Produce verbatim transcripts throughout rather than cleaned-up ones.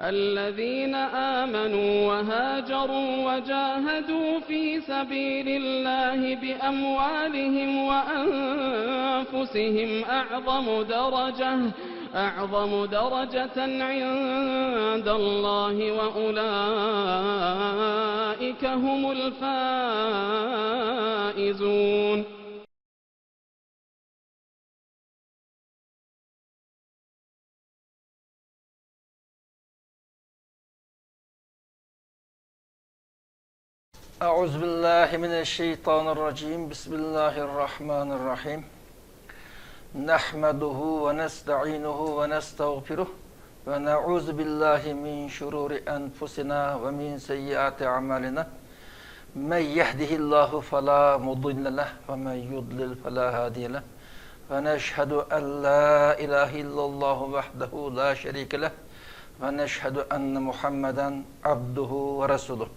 الذين آمنوا وهاجروا وجاهدوا في سبيل الله بأموالهم وأنفسهم أعظم درجة، أعظم درجة عند الله وأولئك هم الفائزون. أعوذ بالله من الشيطان الرجيم. بسم الله الرحمن الرحيم. نحمده ونستعينه ونستغفره ونعوذ بالله من شرور أنفسنا ومن سيئات أعمالنا. من يهده الله فلا مضل له ومن يضلل فلا هادي له. ونشهد أن لا إله إلا الله وحده لا شريك له. ونشهد أن محمدا عبده ورسوله.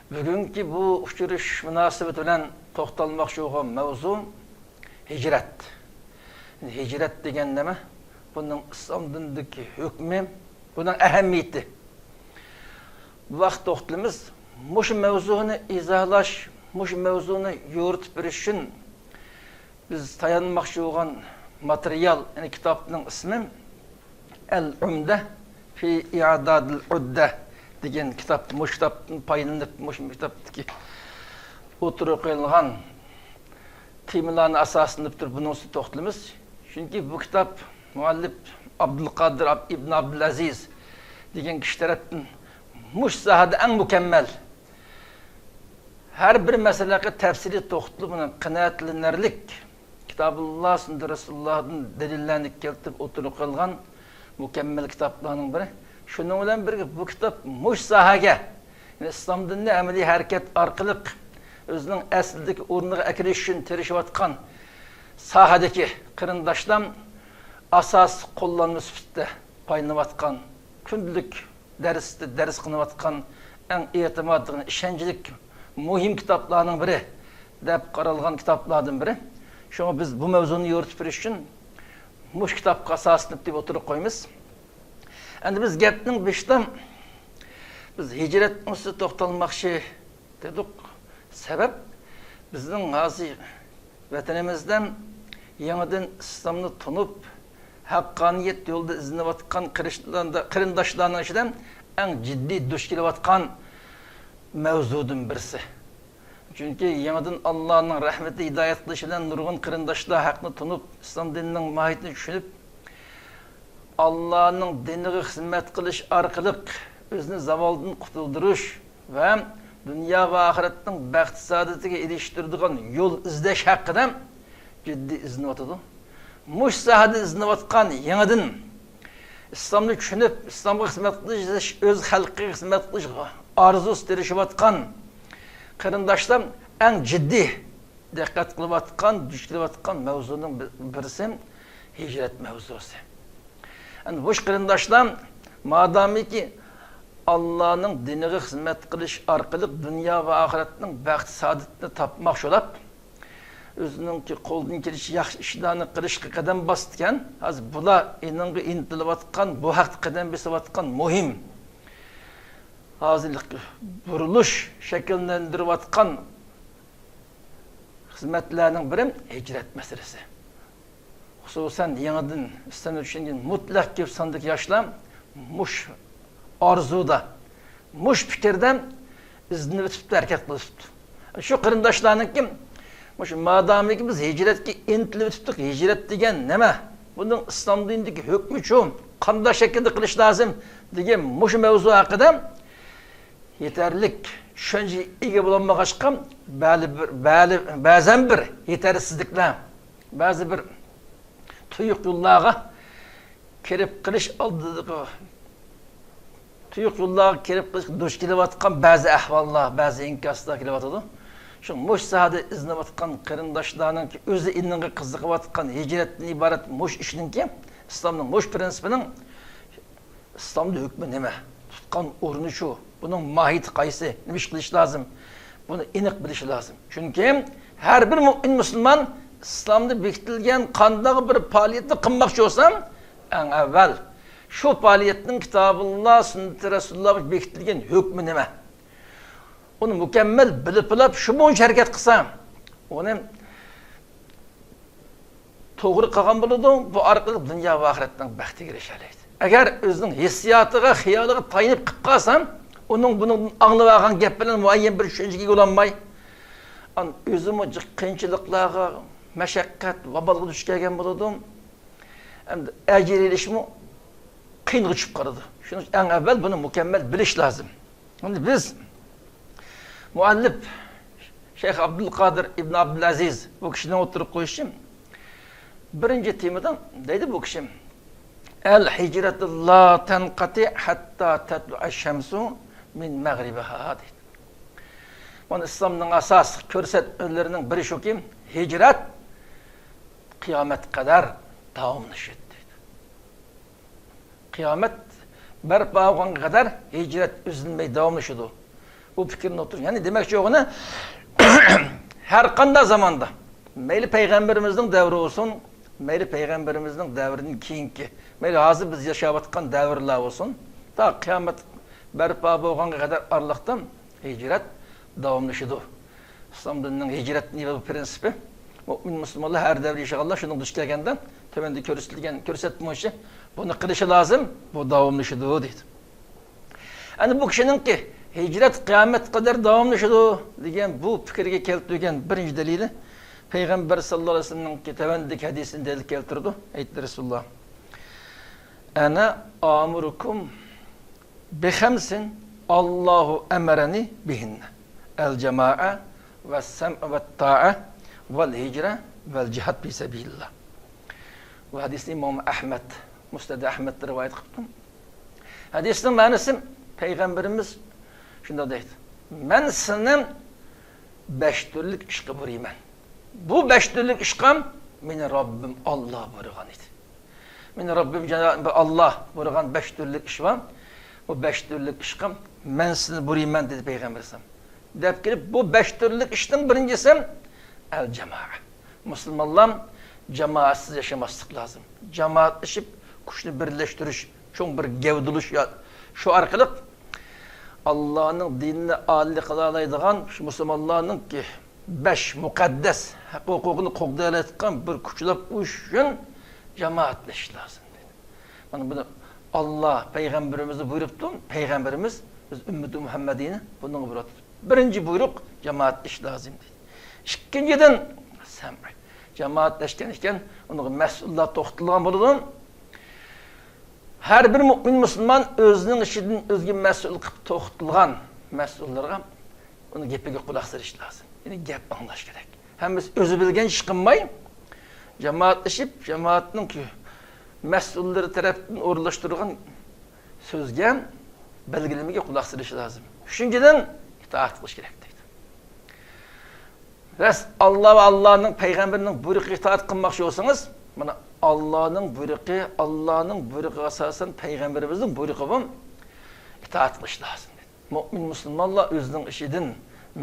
بۈگۈنكى بۇ ئۇچرىشىش مۇناسىۋىتى بىلەن توختالماقچى بولغان مەۋزۇ ھىجرەت. ھىجرەت دېگەن نېمە؟ بۇنىڭ ئىسلام دىنىدىكى ھۆكمى، بۇنىڭ ئەھمىيىتى. بۇ ھەقتە توختىلىمىز. مۇشۇ مەۋزۇنى ئىزاھلاش، مۇشۇ مەۋزۇنى يورۇتۇپ بېرىش ئۈچۈن بىز تايانماقچى بولغان ماتېرىيال، يەنى كىتابنىڭ ئىسمى ئەل ئۇمدە فى ئىئدادىل ئۇددە دېگەن كىتاب. مۇشۇ كىتابتىن پايدىلىنىپ، مۇشۇ كىتابتىكى ئوتتۇرىغا قويۇلغان تېمىلارنى ئاساسلىنىپ تۇرۇپ بۇنىڭ ئۈستىدە توختىلىمىز. چۈنكى بۇ كىتاب مۇئەللىپ ئابدۇلقادىر ئاب-، ئىبن ئابدۇلئەزىز دېگەن كىشى تەرەپتىن مۇشۇ ساھەدە ئەڭ مۇكەممەل، ھەر بىر مەسىلىگە تەپسىلىي توختىلىپ، بۇنىڭ قانائەتلىنەرلىك، كىتابۇللا، سۈننىتى رەسۇلۇللادىن دەلىللەرنى كەلتۈرۈپ ئوتتۇرىغا قويۇلغان مۇكەممەل كىتابلارنىڭ بىرى. شۇنىڭ بىلەن بىرگە، بۇ كىتاب مۇشۇ ساھەگە، يەنى ئىسلام دىنىنى ئەمەلىي ھەرىكەت ئارقىلىق ئۆزىنىڭ ئەسلىدىكى ئورنىغا ئەكىرىش ئۈچۈن تىرىشىۋاتقان ساھەدىكى قېرىنداشلار ئاساسىي قوللانما سۈپىتىدە پايدىلىنىۋاتقان، كۈندىلىك دەرستە دەرس قىلىنىۋاتقان ئەڭ ئېتىمادلىق، ئىشەنچلىك، مۇھىم كىتابلارنىڭ بىرى دەپ قارالغان كىتابلاردىن بىرى. شۇڭا بىز بۇ مەۋزۇنى يورۇتۇپ بېرىش ئۈچۈن مۇشۇ كىتابقا ئاساسلىنىپ دەپ ئوتتۇرىغا قويىمىز. ئەمدى بىز گەپنىڭ بېشىدا بىز ھىجرەتنىڭ ئۈستىدە توختالماقچى دېدۇق. سەۋەب، بىزنىڭ ھازىر ۋەتىنىمىزدە يېڭىدىن ئىسلامنى تونۇپ، ھەققانىيەت يولىدا ئىزدىنىۋاتقان قېرىنداشلاردا-، قېرىنداشلارنىڭ ئىچىدە ئەڭ جىددىي دۇچ كېلىۋاتقان مەۋزۇدىن بىرسى. چۈنكى يېڭىدىن ئاللانىڭ رەھمىتى ھىدايەت قىلىشى بىلەن نۇرغۇن قېرىنداشلار ھەقنى تونۇپ، ئىسلام دىنىنىڭ ماھىيىتىنى چۈشىنىپ، ئاللانىڭ دىنىغا خىزمەت قىلىش ئارقىلىق ئۆزىنى زاۋالدىن قۇتۇلدۇرۇش ۋە دۇنيا ۋە ئاخىرەتنىڭ بەخت-سائادىتىگە ئېرىشتۈرىدىغان يول ئىزدەش ھەققىدە جىددىي ئىزدىنىۋاتىدۇ. مۇشۇ ساھەدە ئىزدىنىۋاتقان، يېڭىدىن ئىسلامنى چۈشىنىپ، ئىسلامغا خىزمەت قىلىش، ئۆز خەلقىگە خىزمەت قىلىش ئارزۇسى تىرىشىۋاتقان قېرىنداشلار ئەڭ جىددىي دىققەت قىلىۋاتقان، دۇچ كېلىۋاتقان مەۋزۇنىڭ بىر-، بىرسى ھىجرەت مەۋزۇسى. ئەمدى مۇشۇ قېرىنداشلار مادامىكى ئاللانىڭ دىنىغا خىزمەت قىلىش ئارقىلىق دۇنيا ۋە ئاخىرەتنىڭ بەخت-سائادىتىنى تاپماقچى بولۇپ، ئۆزىنىڭكى قولىدىن كېلىشىچە ياخشى ئىشلارنى قىلىشقا قەدەم باسىدىكەن، ھازىر بۇلار ئېنىڭغا ئىنتىلىۋاتقان، بۇ ھەقتە قەدەم بېسىۋاتقان مۇھىم ھازىرلىق بۇرۇلۇش شەكىللەندۈرۈۋاتقان خىزمەتلەرنىڭ بىرى ھىجرەت مەسىلىسى. خۇسۇسەن، يېڭىدىن ئىسلامنى چۈشەنگەن مۇتلەق كۆپ ساندىكى ياشلار مۇشۇ ئارزۇدا، مۇشۇ پىكىردە ئىزدىنىۋېتىپتۇ، ھەرىكەت قىلىۋېتىپتۇ. شۇ قېرىنداشلارنىڭكى مۇشۇ مادامىكى بىز ھىجرەتكە ئىنتىلىۋېتىپتۇق، ھىجرەت دېگەن نېمە؟ بۇنىڭ ئىسلام دىنىدىكى ھۆكمىچۇ؟ قانداق شەكىلدە قىلىش لازىم؟ دېگەن مۇشۇ مەۋزۇ ھەققىدە يېتەرلىك چۈشەنچىگە ئىگە بولالمىغاچقا، بەلى بىر، بەلى، بەزەن بىر يېتەرسىزلىكلەر، بەزى بىر تۇيۇق يوللارغا كىرىپ قېلىش ئالدىدا، تۇيۇق يوللارغا كىرىپ قېلىشقا دۇچ كېلىۋاتقان بەزى ئەھۋاللار، بەزى ئىنكاسلار كېلىۋاتىدۇ. شۇ مۇشۇ ساھەدە ئىزدىنىۋاتقان قېرىنداشلارنىڭكى ئۆزى ئېنىڭغا قىزىقىۋاتقان ھىجرەتتىن ئىبارەت مۇشۇ ئىشنىڭكى، ئىسلامنىڭ مۇشۇ پىرىنسىپىنىڭ ئىسلامدا ھۆكمى نېمە؟ تۇتقان ئورنىچۇ؟ بۇنىڭ ماھىيىتى قايسى؟ نېمە ئىش قىلىش لازىم؟ بۇنى ئېنىق بىلىشى لازىم. چۈنكى ھەر بىر مۇئمىن مۇسۇلمان ئىسلامدا بېكىتىلگەن قانداق بىر پائالىيەتنى قىلماقچى بولسا، ئەڭ ئەۋۋەل شۇ پائالىيەتنىڭ كىتابۇللا، سۈننىتى رەسۇلۇللا بېكىتىلگەن ھۆكمى نېمە؟ ئۇنى مۇكەممەل بىلىپ بولاپ، شۇ بويىچە ھەرىكەت قىلسا، ئۇنى توغرا قىلغان بولىدۇ، بۇ ئارقىلىق دۇنيا ۋە ئاخىرەتنىڭ بەختىگە ئېرىشەلەيدۇ. ئەگەر ئۆزىنىڭ ھېسسىياتىغا، خىيالىغا تايىنىپ قىلىپ قالسا، ئۇنىڭ بۇنىڭدىن ئاڭلىۋالغان گەپ بىلەن مۇئەييەن بىر چۈشەنچىگە ئىگە بولالماي، ئان-، ئۆزىمۇ جىق قىيىنچىلىقلارغا، مەشەققەت، ۋابالغا دۇچ كەلگەن بولىدۇ. ئەمدى ئەجىر ئېلىشمۇ قىيىنغا چۈشۈپ قالىدۇ. شۇنىڭ ئۈچۈن ئەڭ ئەۋۋەل بۇنى مۇكەممەل بىلىش لازىم. ئەمدى بىز مۇئەللىپ شەيخ ئابدۇلقادىر ئىبن ئابدۇلئەزىز بۇ كىشىنىڭ ئوتتۇرىغا قويۇشى، بىرىنچى تېمىدا دەيدۇ بۇ كىشى، «ئەل ھىجرەتۇ لا تەنقەتى ھەتتا تەتلۇئەش شەمسۇ مىن مەغرىبىھا» دەيدۇ. مانا ئىسلامنىڭ ئاساسلىق كۆرسەتمىلىرىنىڭ بىرى شۇكى، ھىجرەت قىيامەت قەدەر داۋاملىشىدۇ دەيدۇ. قىيامەت بەرپا بولغانغا قەدەر ھىجرەت ئۈزۈلمەي داۋاملىشىدۇ. بۇ پىكىرنى ئوتتۇرىغا، يەنى دېمەكچى بولغىنى، ھەر قانداق زاماندا، مەيلى پەيغەمبىرىمىزنىڭ دەۋرى بولسۇن، مەيلى پەيغەمبىرىمىزنىڭ دەۋرىدىن كېيىنكى، مەيلى ھازىر بىز ياشاۋاتقان دەۋرلەر بولسۇن، تا قىيامەت بەرپا بولغانغا قەدەر ئارىلىقتا ھىجرەت داۋاملىشىدۇ. ئىسلام دىنىنىڭ ھىجرەتنى ۋە پىرىنسىپى، مۆمىن مۇسۇلمانلار ھەر دەۋردە ياشىغانلار شۇنىڭغا دۇچ كەلگەندە، تۆۋەندە كۆرسىتىلگەن كۆرسەتمە بويىچە بۇنى قىلىشى لازىم، بۇ داۋاملىشىدۇ دەيدۇ. ئەنە بۇ كىشىنىڭكى ھىجرەت قىيامەت قەدەر داۋاملىشىدۇ دېگەن بۇ پىكىرگە كەلتۈرگەن بىرىنچى دەلىلى، پەيغەمبەر ساللاللاھۇ ئەلەيھى ۋەسەللەمنىڭكى تۆۋەندىكى ھەدىسىنى دەلىل كەلتۈرىدۇ. ئېيتتى رەسۇلۇللا، «ئەنە ئامۇرۇكۇم بىخەمسىن ئاللاھۇ ئەمەرەنى بىھىننە، ئەل جامائە ۋەس سەمئ ۋەت تائە ۋەل ھىجرە ۋەل جىھاد پى سەبىلىللا.» بۇ ھەدىسنى ئىمام ئەھمەد، مۇسنەد ئەھمەدتە رىۋايەت قىپتۇ. ھەدىسنىڭ مەنىسى، پەيغەمبىرىمىز شۇنداق دەيدۇ، «مەن سېنى بەش تۈرلۈك ئىشقا بۇيرۇيمەن. بۇ بەش تۈرلۈك ئىشقا مېنى رەببىم ئاللا بۇيرۇغان ئىدى. مېنى رەببىم جانابى ئاللا بۇيرۇغان بەش تۈرلۈك ئىش بار. بۇ بەش تۈرلۈك ئىشقا مەن سېنى بۇيرۇيمەن» دېدى پەيغەمبىرىمىز. دەپ كېلىپ، بۇ بەش تۈرلۈك ئىشنىڭ بىرىنچىسى ئەل جامائە. مۇسۇلمانلار جامائەتسىز ياشىماسلىق لازىم. جامائەتلىشىپ، كۈچنى بىرلەشتۈرۈش، چوڭ بىر گەۋدىلىشىش، شۇ ئارقىلىق ئاللانىڭ دىنىنى ئالىي قىلالايدىغان، شۇ مۇسۇلمانلارنىڭكى بەش مۇقەددەس ھەق ھوقۇقىنى قوغدايالايدىغان بىر كۈچلەپ ئۇيۇشۇش ئۈچۈن جامائەتلىشىش لازىم دېدى. مانا بۇنى ئاللا پەيغەمبىرىمىزگە بۇيرۇپتۇ. پەيغەمبىرىمىز بىز ئۈممىتى مۇھەممەدىينى بۇنىڭغا بۇيرۇپتۇ. بىرىنچى بۇيرۇق، جامائەتلىشىش لازىم دېدى. ئىككىنچىدىن، سەمئ. جامائەتلەشكەن ئىكەن، ئۇنىڭغا مەسئۇللار توختىتىلغان بولىدۇ. ھەر بىر مۆمىن مۇسۇلمان ئۆزىنىڭ ئىچىدىن ئۆزىگە مەسئۇل قىلىپ توختىتىلغان مەسئۇللارغا ئۇنىڭ گېپىگە قۇلاق سېلىش لازىم. يەنى گەپ ئاڭلاش كېرەك. ھەممىسى ئۆزى بىلگەن ئىش قىلماي، جامائەتلىشىپ، جامائەتنىڭ مەسئۇللىرى تەرەپتىن ئورۇنلاشتۇرۇلغان سۆزگە، بەلگىلىمىگە قۇلاق سېلىش لازىم. ئۈچىنچىدىن، ئىتائەت قىلىش كېرەك دەيدۇ. راست، ئاللا ۋە ئاللانىڭ پەيغەمبىرىنىڭ بۇيرۇقىغا ئىتائەت قىلماقچى بولسىڭىز، مانا، ئاللانىڭ بۇيرۇقى، ئاللانىڭ بۇيرۇقىغا ئاساسەن پەيغەمبىرىمىزنىڭ بۇيرۇقى بۇ، ئىتائەت قىلىش لازىم. مۆمىن مۇسۇلمانلار ئۆزىنىڭ ئىچىدىن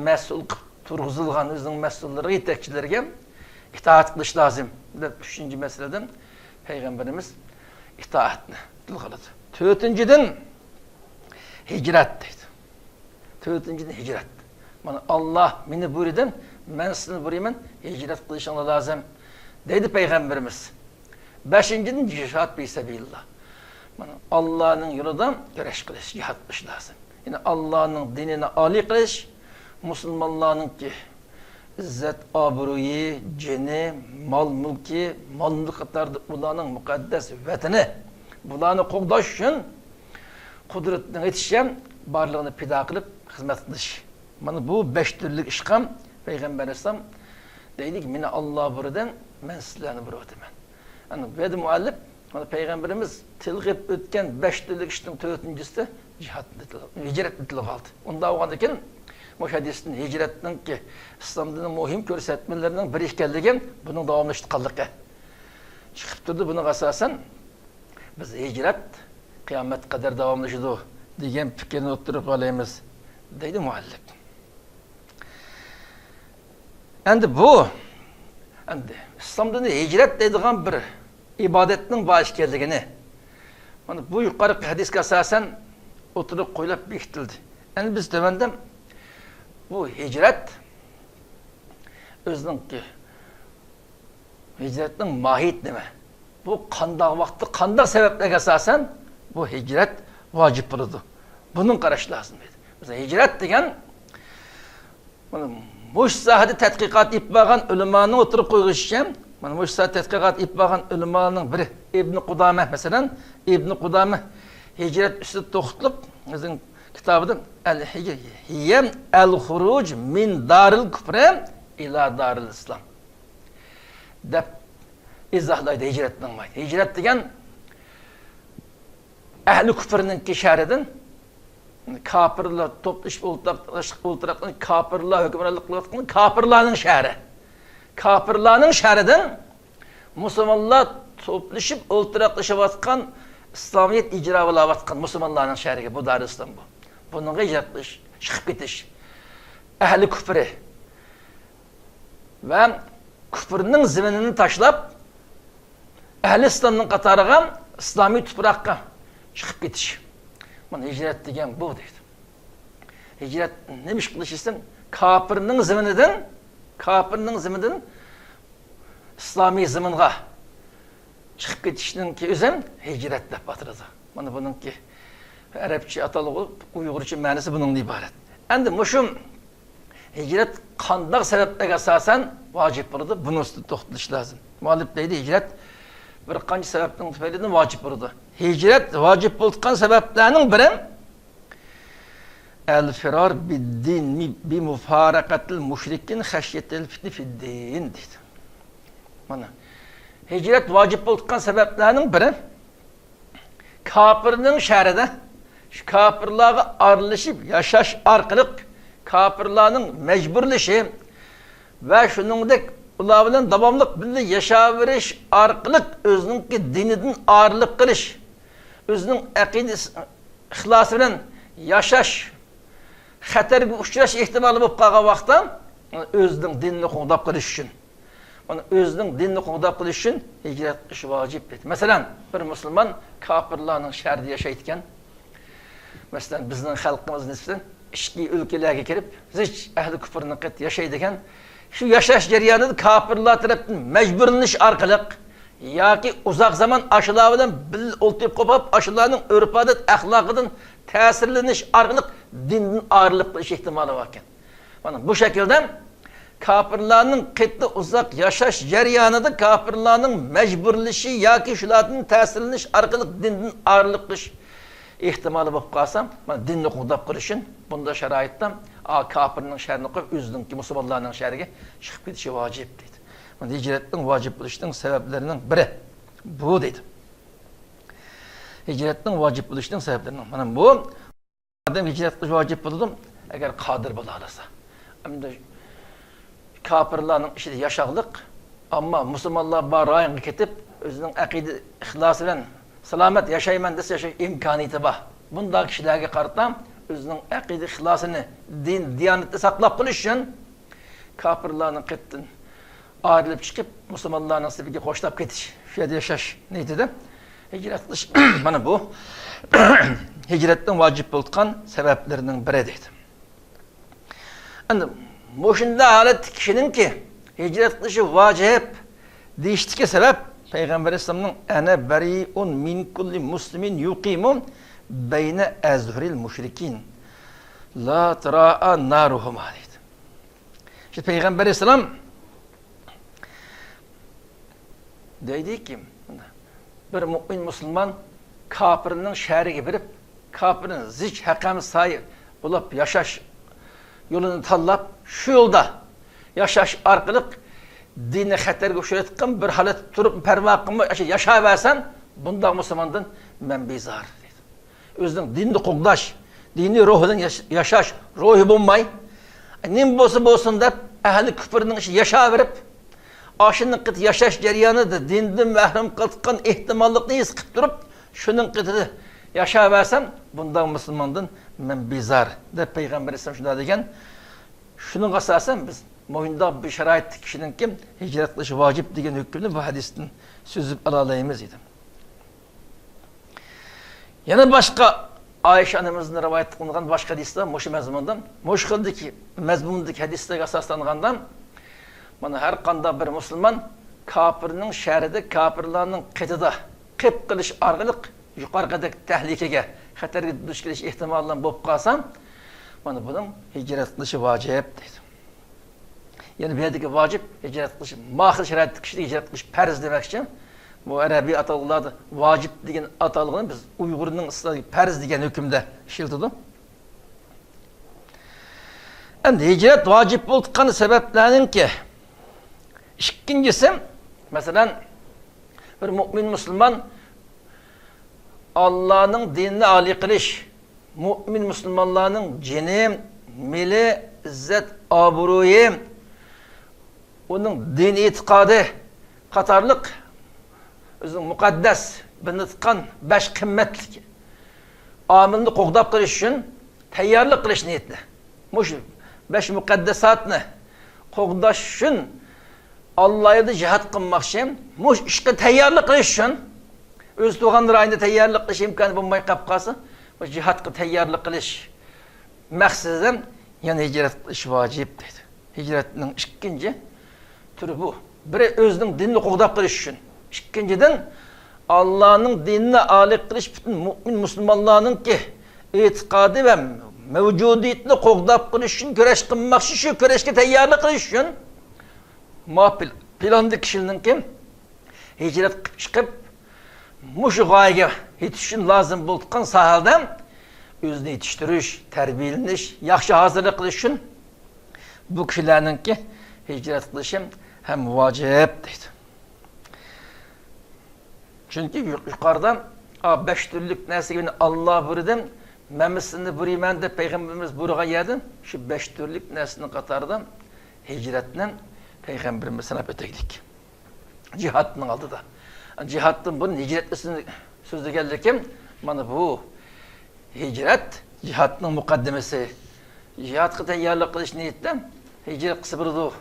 مەسئۇل قىلىپ تۇرغۇزۇلغان ئۆزىنىڭ مەسئۇللىرىغا، يېتەكچىلىرىگە ئىتائەت قىلىش لازىم، دەپ ئۈچىنچى مەسىلىدىن پەيغەمبىرىمىز ئىتائەتنى تىلغا ئالىدۇ. تۆتىنچىدىن، ھىجرەت دەيدۇ. تۆتىنچىدىن، ھىجرەت. مانا، ئاللا مېنى بۇيرۇدى، مەن سىزنى بۇيرۇيمەن، ھىجرەت قىلىشىڭلار لازىم، دەيدۇ پەيغەمبىرىمىز. بەشىنچىدىن، جىھاد پى سەبىلىللا. مانا، ئاللانىڭ يولىدا كۈرەش قىلىش، جىھاد قىلىش لازىم. يەنى ئاللانىڭ دىنىنى ئالىي قىلىش، مۇسۇلمانلارنىڭكى ئىززەت، ئابرۇيى، جېنى، مال-مۈلكى، مال-مۈلۈك قاتارىدا ئۇلارنىڭ مۇقەددەس ۋەتىنى، بۇلارنى قوغداش ئۈچۈن قۇدرىتىنىڭ يېتىشىچە بارلىقىنى پىدا قىلىپ خىزمەت قىلىش. مانا بۇ بەش تۈرلۈك ئىشقا پەيغەمبەر ئەلەيھىسسالام دەيدىكى، مېنى ئاللا بۇيرۇدى، مەن سىلەرنى بۇيرۇۋاتىمەن. ئەنە بۇ يەردە مۇئەللىپ، مانا پەيغەمبىرىمىز تىلغا ئۆتكەن بەش تۈرلۈك ئىشنىڭ تۆتىنچىسى جىھادنى تىل-، ھىجرەتنى تىلغا ئالدى. ئۇنداق بولغاندىكىن، مۇشۇ ھەدىستىن ھىجرەتنىڭكى ئىسلام دىنىنىڭ مۇھىم كۆرسەتمىلىرىنىڭ بىرى ئىكەنلىكى بۇنىڭ داۋاملىشىدىغانلىقى چىقىپ تۇرىدۇ. بۇنىڭغا ئاساسەن، بىز ھىجرەت قىيامەت قەدەر داۋاملىشىدۇ دېگەن پىكىرنى ئوتتۇرىغا قويالايمىز، دەيدۇ مۇئەللىپ. ئەمدى بۇ، ئەمدى ئىسلام دىنى ھىجرەت دەيدىغان بىر ئىبادەتنىڭ بار ئىكەنلىكىنى، مانا بۇ يۇقىرىقى ھەدىسكە ئاساسەن ئوتتۇرىغا قويۇلۇپ بېكىتىلدى. ئەمدى بىز تۆۋەندە بۇ ھىجرەت ئۆزىنىڭكى، ھىجرەتنىڭ ماھىيىتى نېمە؟ بۇ قانداق ۋاقىتتا، قانداق سەۋەبلەرگە ئاساسەن بۇ ھىجرەت ۋاجىپ بولىدۇ؟ بۇنىڭ قاراش لازىم دېدى. مەسىلەن، ھىجرەت دېگەن مانا مۇشۇ ساھەدە تەتقىقات ئېلىپ بارغان ئۆلىمانىڭ ئوتتۇرىغا قويغىنىچە، مانا مۇشۇ ساھەدە تەتقىقات ئېلىپ بارغان ئۆلىمانىڭ بىرى ئىبنى قۇدامە، مەسىلەن، ئىبنى قۇدامە ھىجرەت ئۈستىدە توختىلىپ، ئۆزىنىڭ كىتابىدا ئەل ھىجر، ھىيە ئەل خۇرۇج مىن دارىل كۇفرى ئىلا دارىل ئىسلام دەپ ئىزاھلايدۇ ھىجرەتنىڭ ماھىيىتىنى. ھىجرەت دېگەن ئەھلى كۇفرنىڭكى شەھىرىدىن، كاپىرلار توپلىشىپ ئولتۇراق-، ئولتۇراقلىشىپ، كاپىرلار ھۆكۈمرانلىق قىلىۋاتقان كاپىرلارنىڭ شەھىرى. كاپىرلارنىڭ شەھىرىدىن مۇسۇلمانلار توپلىشىپ ئولتۇراقلىشىۋاتقان ئىسلامىيەت ئىجرا بولاۋاتقان مۇسۇلمانلارنىڭ شەھىرىگە، بۇ دارىلئىسلام بۇ. بۇنىڭغا ھىجرەت قىلىش، چىقىپ كېتىش. ئەھلى كۇفرى ۋە كۇفرنىڭ زېمىنىنى تاشلاپ، ئەھلى ئىسلامنىڭ قاتارىغا، ئىسلامىي تۇپراققا چىقىپ كېتىش. مانا ھىجرەت دېگەن بۇ دەيدۇ. ھىجرەت نېمە ئىش قىلىش دېسەم، كاپىرنىڭ زېمىنىدىن، كاپىرنىڭ زېمىنىدىن ئىسلامىي زېمىنغا چىقىپ كېتىشنىڭكى ئۆزى ھىجرەت دەپ ئاتىلىدۇ. مانا بۇنىڭكى ئەرەبچە ئاتالغۇ، ئۇيغۇرچە مەنىسى بۇنىڭدىن ئىبارەت. ئەمدى مۇشۇ ھىجرەت قانداق سەۋەبلەرگە ئاساسەن ۋاجىپ بولىدۇ؟ بۇنىڭ ئۈستىدە توختىلىش لازىم. مۇئەللىپ دەيدۇ، ھىجرەت بىر قانچە سەۋەبنىڭ تۈپەيلىدىن ۋاجىپ بولىدۇ. ھىجرەت ۋاجىپ بولۇپ تۇرغان سەۋەبلەرنىڭ بىرى، ئەل فىرار بىددىن بىمۇفارەقەتىل مۇشرىكىن خەشيەتەل فىتنە فىددىن دەيدۇ. مانا، ھىجرەت ۋاجىپ بولۇپ تۇرغان سەۋەبلەرنىڭ بىرى، كاپىرنىڭ شەھىرىدە شۇ كاپىرلارغا ئارىلىشىپ ياشاش ئارقىلىق، كاپىرلارنىڭ مەجبۇرلىشى ۋە شۇنىڭدەك ئۇلار بىلەن داۋاملىق بىللە ياشاۋېرىش ئارقىلىق ئۆزىنىڭكى دىنىدىن ئايرىلىپ قېلىش، ئۆزىنىڭ ئەقىدىسى، ئىخلاسى بىلەن ياشاش خەتەرگە ئۇچراش ئېھتىمالى بولۇپ قالغان ۋاقىتتا، ئۆزىنىڭ دىنىنى قوغداپ قېلىش ئۈچۈن، مانا، ئۆزىنىڭ دىنىنى قوغداپ قېلىش ئۈچۈن ھىجرەت قىلىش ۋاجىپ دېدى. مەسىلەن، بىر مۇسۇلمان كاپىرلارنىڭ شەھىرىدە ياشايدىكەن. مەسىلەن، بىزنىڭ خەلقىمىز نىسبەتەن ئىچكى ئۆلكىلەرگە كىرىپ، زىچ ئەھلى كۇفرنىڭ قېتى ياشايدىكەن. شۇ ياشاش جەريانىدا كاپىرلار تەرەپتىن مەجبۇرلىنىش ئارقىلىق ياكى ئۇزاق زامان ئاشۇلار بىلەن بىللە ئولتۇرۇپ قوپۇپ، ئاشۇلارنىڭ ئۆرپ-ئادەت، ئەخلاقىدىن تەسىرلىنىش ئارقىلىق دىندىن ئايرىلىپ قېلىش ئېھتىمالى باركەن. مانا بۇ شەكىلدە كاپىرلارنىڭ قېتى ئۇزاق ياشاش جەريانىدا كاپىرلارنىڭ مەجبۇرلىشى ياكى شۇلاردىن تەسىرلىنىش ئارقىلىق دىندىن ئايرىلىپ قېلىش ئېھتىمالى بولۇپ قالسا، مانا دىننى قوغداپ قېلىش ئۈچۈن بۇنداق شارائىتتا، ئا، كاپىرنىڭ شەھىرىنى قويۇپ، ئۆزىنىڭكى مۇسۇلمانلارنىڭ شەھىرىگە چىقىپ كېتىشى ۋاجىپ دەيدۇ. مانا ھىجرەتنىڭ ۋاجىپ بولۇشىنىڭ سەۋەبلىرىنىڭ بىرى بۇ دەيدۇ. ھىجرەتنىڭ ۋاجىپ بولۇشىنىڭ سەۋەبلىرىنىڭ، مانا بۇ ئادەم ھىجرەت قىلىش ۋاجىپ بولىدۇ، ئەگەر قادىر بولالايدۇ. ئەمدى كاپىرلارنىڭ ئىچىدە ياشاغلىق، ئەمما مۇسۇلمانلار بار رايونغا كېتىپ، ئۆزىنىڭ ئەقىدە ئىخلاسى بىلەن سالامەت ياشايمەن دېسە، ياشاش ئىمكانىيىتى بار. بۇنداق كىشىلەرگە قارىتا ئۆزىنىڭ ئەقىدە ئىخلاسىنى، دىن، دىيانىتىنى ساقلاپ قېلىش ئۈچۈن كاپىرلارنىڭ قېتىدىن ئايرىلىپ چىقىپ، مۇسۇلمانلارنىڭ سېپىگە قوشۇلاپ كېتىش، شۇ يەردە ياشاش نىيىتىدە ھىجرەت قىلىش، مانا بۇ ھىجرەتنىڭ ۋاجىپ بولۇپ تۇرغان سەۋەبلىرىنىڭ بىرى دەيدۇ. ئەمدى مۇشۇنداق ھالەتتە كىشىنىڭكى ھىجرەت قىلىشى ۋاجىپ دېيىشتىكى سەۋەب، پەيغەمبەر ئەلەيھىسسالامنىڭ، «ئەنە بەرىئۇن مىن كۇللى مۇسلىمىن يۇقىمۇ بەينە ئەزھۇرىل مۇشرىكىن لا تۇرائا نارۇھۇما» دەيدۇ. شۇ پەيغەمبەر ئەلەيھىسسالام دەيدىكى، بىر مۇئمىن مۇسۇلمان كاپىرنىڭ شەھىرىگە بېرىپ، كاپىرنىڭ زىچ ھەقەمسايە بولۇپ ياشاش يولىنى تاللاپ، شۇ يولدا ياشاش ئارقىلىق دىنى خەتەرگە ئۇچرايدىغان بىر ھالەتتە تۇرۇپ، پەرۋا قىلماي ياشاۋەرسەم، بۇنداق مۇسۇلماندىن مەن بىزار، دەيدۇ. ئۆزىنىڭ دىنىنى قوغداش، دىنىي روھىدىن ياش-، ياشاش روھى بولماي، نېمە بولسا بولسۇن دەپ، ئەھلى كۇپرنىڭ ئىچىدە ياشاۋېرىپ، ئاشۇنىڭ قېتى ياشاش جەريانىدا دىندىن مەھرۇم قالىدىغان ئېھتىماللىقنى ھېس قىلىپ تۇرۇپ، شۇنىڭ قېتىدە ياشاۋەرسەم، بۇنداق مۇسۇلماندىن مەن بىزار، دەپ پەيغەمبەر ئەلەيھىسسالام شۇنداق دېگەن. شۇنىڭغا ئاساسەن، بىز مۇشۇنداق بىر شارائىتتا كىشىنىڭكى ھىجرەت قىلىشى ۋاجىپ دېگەن ھۆكۈمنى بۇ ھەدىستىن سۈزۈپ ئالالايمىز، دېدى. يەنە باشقا ئائىشە ئانىمىزدىن رىۋايەت قىلىنغان باشقا ھەدىستە مۇشۇ مەزمۇندا، مۇشۇ خىلدىكى مەزمۇندىكى ھەدىسلەرگە ئاساسلانغاندا، مانا، ھەر قانداق بىر مۇسۇلمان كاپىرنىڭ شەھىرىدە، كاپىرلارنىڭ قېتىدا قېپقېلىش ئارقىلىق يۇقىرىقىدەك تەھلىكىگە، خەتەرگە دۇچ كېلىش ئېھتىمالى بولۇپ قالسا، مانا، بۇنىڭ ھىجرەت قىلىشى ۋاجىپ دەيدۇ. يەنى بۇ يەردىكى ۋاجىپ ھىجرەت قىلىش، ما خىل شارائىتتا كىشىلەر ھىجرەت قىلىش پەرز دېمەكچى. بۇ ئەرەبىي ئاتالغۇلاردا ۋاجىپ دېگەن ئاتالغۇنى بىز ئۇيغۇرنىڭ ئىستىلاھىدىكى پەرز دېگەن ھۆكۈمدە ئىشلىتىدۇ. ئەمدى ھىجرەت ۋاجىپ بولۇۋاتقان سەۋەبلەرنىڭكى ئىككىنچىسى، مەسىلەن، بىر مۆمىن مۇسۇلمان ئاللانىڭ دىنىنى ئالىي قىلىش، مۆمىن مۇسۇلمانلارنىڭ جېنى، مېلى، ئىززەت، ئابرۇيى، ئۇنىڭ دىن ئېتىقادى قاتارلىق ئۆزىنىڭ مۇقەددەس بىلىنىۋاتقان بەش قىممەتلىك ئامىلنى قوغداپ قېلىش ئۈچۈن تەييارلىق قىلىش نىيىتىنى، مۇشۇ بەش مۇقەددەساتنى قوغداش ئۈچۈن ئاللا يولىدا جىھاد قىلماقچى، مۇشۇ ئىشقا تەييارلىق قىلىش ئۈچۈن، ئۆز تۇغان رايونىدا تەييارلىق قىلىش ئىمكانى بولماي قاپ قالسا، بۇ جىھادقا تەييارلىق قىلىش مەقسىتىدىن يەنە ھىجرەت قىلىش ۋاجىپ دەيدۇ. ھىجرەتنىڭ ئىككىنچى تۈرى بۇ. بىرى ئۆزىنىڭ دىنىنى قوغداپ قېلىش ئۈچۈن. ئىككىنچىدىن، ئاللانىڭ دىنىنى ئالىي قىلىش، پۈتۈن مۆمىن مۇسۇلمانلارنىڭكى ئېتىقادى ۋە مەۋجۇدىيىتىنى قوغداپ قېلىش ئۈچۈن كۈرەش قىلماقچى، شۇ كۈرەشكە تەييارلىق قىلىش ئۈچۈن ما پىل-، پىلاندا كىشىنىڭكى ھىجرەت قىلىپ چىقىپ، مۇشۇ غايىگە يېتىش ئۈچۈن لازىم بولىدىغان ساھەدە ئۆزىنى يېتىشتۈرۈش، تەربىيەلىنىش، ياخشى ھازىرلىق قىلىش ئۈچۈن بۇ كىشىلەرنىڭكى ھىجرەت قىلىشى ھەم ۋاجىپ دەيدۇ. چۈنكى يۇ-، يۇقىرىدا، ئا، بەش تۈرلۈك نەرسىگە مېنى ئاللا بۇيرۇدى، مەنمۇ سىلىنى بۇيرۇيمەن دەپ پەيغەمبىرىمىز بۇيرۇغان يەردىن شۇ بەش تۈرلۈك نەرسىنىڭ قاتارىدا ھىجرەتنى پەيغەمبىرىمىز ساناپ ئۆتەيلىك. جىھادنىڭ ئالدىدا. جىھادتىن بۇرۇن ھىجرەت ئۈستىدە سۆزلىگەنلىكىم، مانا بۇ ھىجرەت جىھادنىڭ مۇقەددىمىسى. جىھادقا تەييارلىق قىلىش نىيىتىدە ھىجرەت قىلسا بولىدۇ،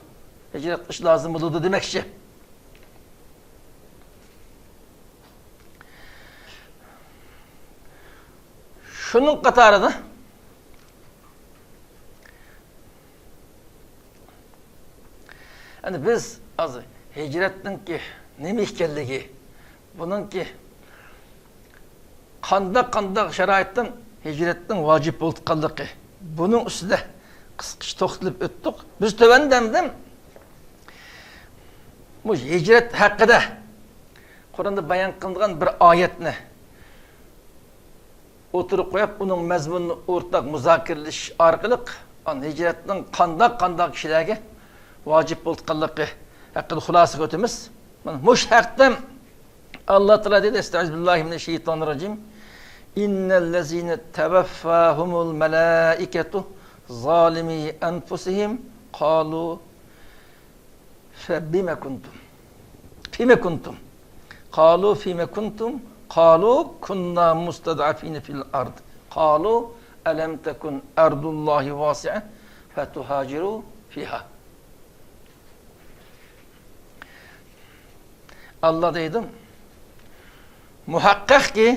ھىجرەت قىلىش لازىم بولىدۇ دېمەكچى. شۇنىڭ قاتارىدا، يەنى بىز ھازىر ھىجرەتنىڭكى نېمە ئىكەنلىكى، بۇنىڭكى قانداق، قانداق شارائىتتىن ھىجرەتنىڭ ۋاجىپ بولۇۋاتقانلىقى، بۇنىڭ ئۈستىدە قىسقىچە توختىلىپ ئۆتتۇق. بىز تۆۋەندە ئەمدى مۇشۇ ھىجرەت ھەققىدە قۇرئاندا بايان قىلىنغان بىر ئايەتنى ئوتتۇرىغا قويۇپ، ئۇنىڭ مەزمۇنىنى ئورتاق مۇزاكىرىلىشىش ئارقىلىق، ئان ھىجرەتنىڭ قانداق، قانداق كىشىلەرگە ۋاجىپ بولۇۋاتقانلىقى ھەققىدە خۇلاسىگە ئۆتىمىز. مانا مۇشۇ ھەقتە ئاللا تائالا دەيدۇ، ئەستەئىزۇ بىللاھى مىنەششەيتانىر راجىم. إن الذين توفاهم الملائكة ظالمي أنفسهم قالوا فبم كنتم، فيم كنتم؟ قالوا فيم كنتم؟ قالوا كنا مستضعفين في الأرض. قالوا ألم تكن أرض الله واسعة فتهاجروا فيها. ئاللا دەيدۇ، مۇھەققەقكى،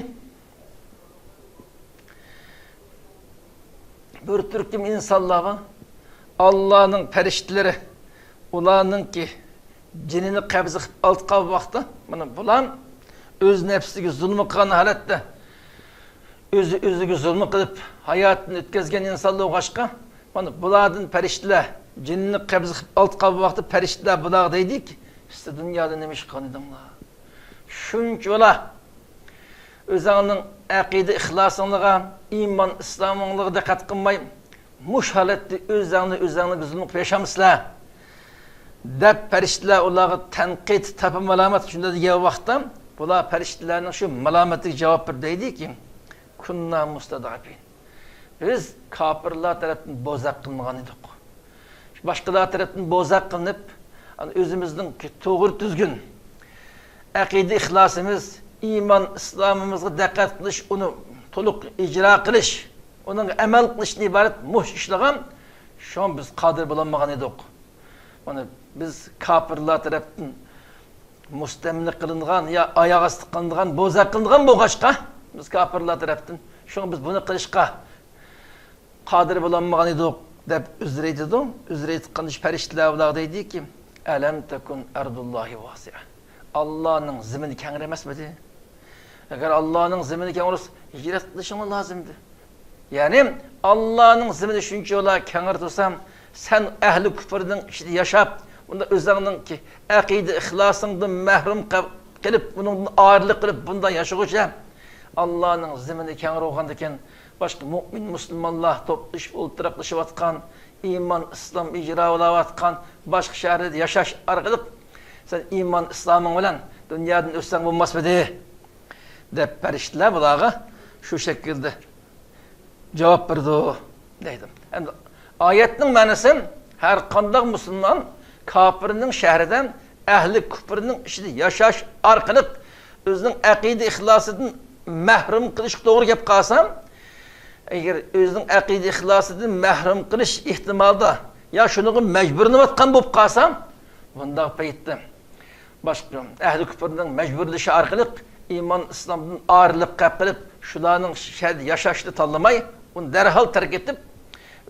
بىر تۈركۈم ئىنسانلارغا ئاللانىڭ پەرىشتىلىرى ئۇلارنىڭكى جېنىنى قەبزە قىلىپ ئالىدىغان ۋاقىتتا، مانا بۇلار ئۆز نەپسىگە زۇلمى قىلغان ھالەتتە، ئۆزى ئۆزىگە زۇلمى قىلىپ ھاياتىنى ئۆتكۈزگەن ئىنسانلار بولغاچقا، مانا بۇلاردىن پەرىشتىلەر جېنىنى قەبزە قىلىپ ئالىدىغان ۋاقىتتا پەرىشتىلەر بۇلارغا دەيدىكى، سىلەر دۇنيادا نېمە ئىش قىلغان ئىدىڭلار؟ شۇنچىۋالا ئۆزۈڭنىڭ ئەقىدە ئىخلاسىڭلارغا، ئىمان ئىسلامىڭلارغا دىققەت قىلماي، مۇشۇ ھالەتتە ئۆزۈڭنى ئۆزۈڭلارغا زۇلۇم قىلىپ ياشامسىلەر؟ دەپ پەرىشتىلەر ئۇلارغا تەنقىد، تاپا مالامەت شۇنداق دېگەن ۋاقىتتا، بۇلار پەرىشتىلەرنىڭ شۇ مالامىتىگە جاۋاب بېرىپ دەيدىكى، كنا مستضعفين. بىز كاپىرلار تەرەپتىن بوزەك قىلىنغان ئىدۇق. باشقىلار تەرەپتىن بوزەك قىلىنىپ، ئۆزىمىزنىڭ توغرا تۈزگۈن ئەقىدە ئىخلاسىمىز، ئىمان ئىسلامىمىزغا دىققەت قىلىش، ئۇنى تولۇق ئىجرا قىلىش، ئۇنىڭغا ئەمەل قىلىشتىن ئىبارەت مۇشۇ ئىشلارغا، شۇڭا بىز قادىر بولالمىغان ئىدۇق. مانا بىز كاپىرلار تەرەپتىن مۇستەملىكە قىلىنغان يا ئاياغ ئاستى قىلىنغان، بوزەك قىلىنغان بولغاچقا، بىز كاپىرلار تەرەپتىن. شۇڭا بىز بۇنى قىلىشقا قادىر بولالمىغان ئىدۇق، دەپ ئۆزرە ئېيتىدۇ. ئۆزرە ئېيتقاندا شۇ پەرىشتىلەر بۇلارغا دەيدىكى، ئەلەم تەكۇن ئەردۇللاھى ۋاسىئە. ئاللانىڭ زېمىنى كەڭرى ئەمەسمىدى؟ ئەگەر ئاللانىڭ زېمىنى كەڭرى بولسا، ھىجرەت قىلىشىڭلار لازىمدى. يەنى، ئاللانىڭ زېمىنى شۇنچىۋالا كەڭرى تۇرسا، سەن ئەھلى كۇفرنىڭ ئىچىدە ياشاپ، بۇندا ئۆزۈڭنىڭكى ئەقىدە ئىخلاسىڭدىن مەھرۇم قېلىپ، ئۇنىڭدىن ئايرىلىق قىلىپ، بۇنداق ياشىغۇچە، ئاللانىڭ زېمىنى كەڭرى بولغاندىكىن، باشقا مۆمىن مۇسۇلمانلار توپلىشىپ ئولتۇراقلىشىۋاتقان، ئىمان، ئىسلام ئىجرا بولاۋاتقان باشقا شەھەرلەردە ياشاش ئارقىلىق سەن ئىمان، ئىسلامىڭ بىلەن دۇنيادىن ئۆتسەڭ بولماسمىدى؟ دەپ پەرىشتىلەر بۇلارغا شۇ شەكىلدە جاۋاب بېرىدۇ، دەيدۇ. ئەمدى ئايەتنىڭ مەنىسى، ھەر قانداق مۇسۇلمان كاپىرنىڭ شەھىرىدە، ئەھلى كۇفرنىڭ ئىچىدە ياشاش ئارقىلىق ئۆزىنىڭ ئەقىدە ئىخلاسىدىن مەھرۇم قىلىشقا توغرا كەپ قالسا، ئەگەر ئۆزىنىڭ ئەقىدە ئىخلاسىدىن مەھرۇم قىلىش ئېھتىمالىدا يا شۇنىڭغا مەجبۇرلىنىۋاتقان بولۇپ قالسا، بۇنداق پەيتتە باشقا ئەھلى كۇپۇرنىڭ مەجبۇرلىشى ئارقىلىق ئىمان ئىسلامدىن ئايرىلىپ قېلىپ، شۇلارنىڭ شەھىرىدە ياشاشنى تاللىماي، ئۇنى دەرھال تەرك ئېتىپ،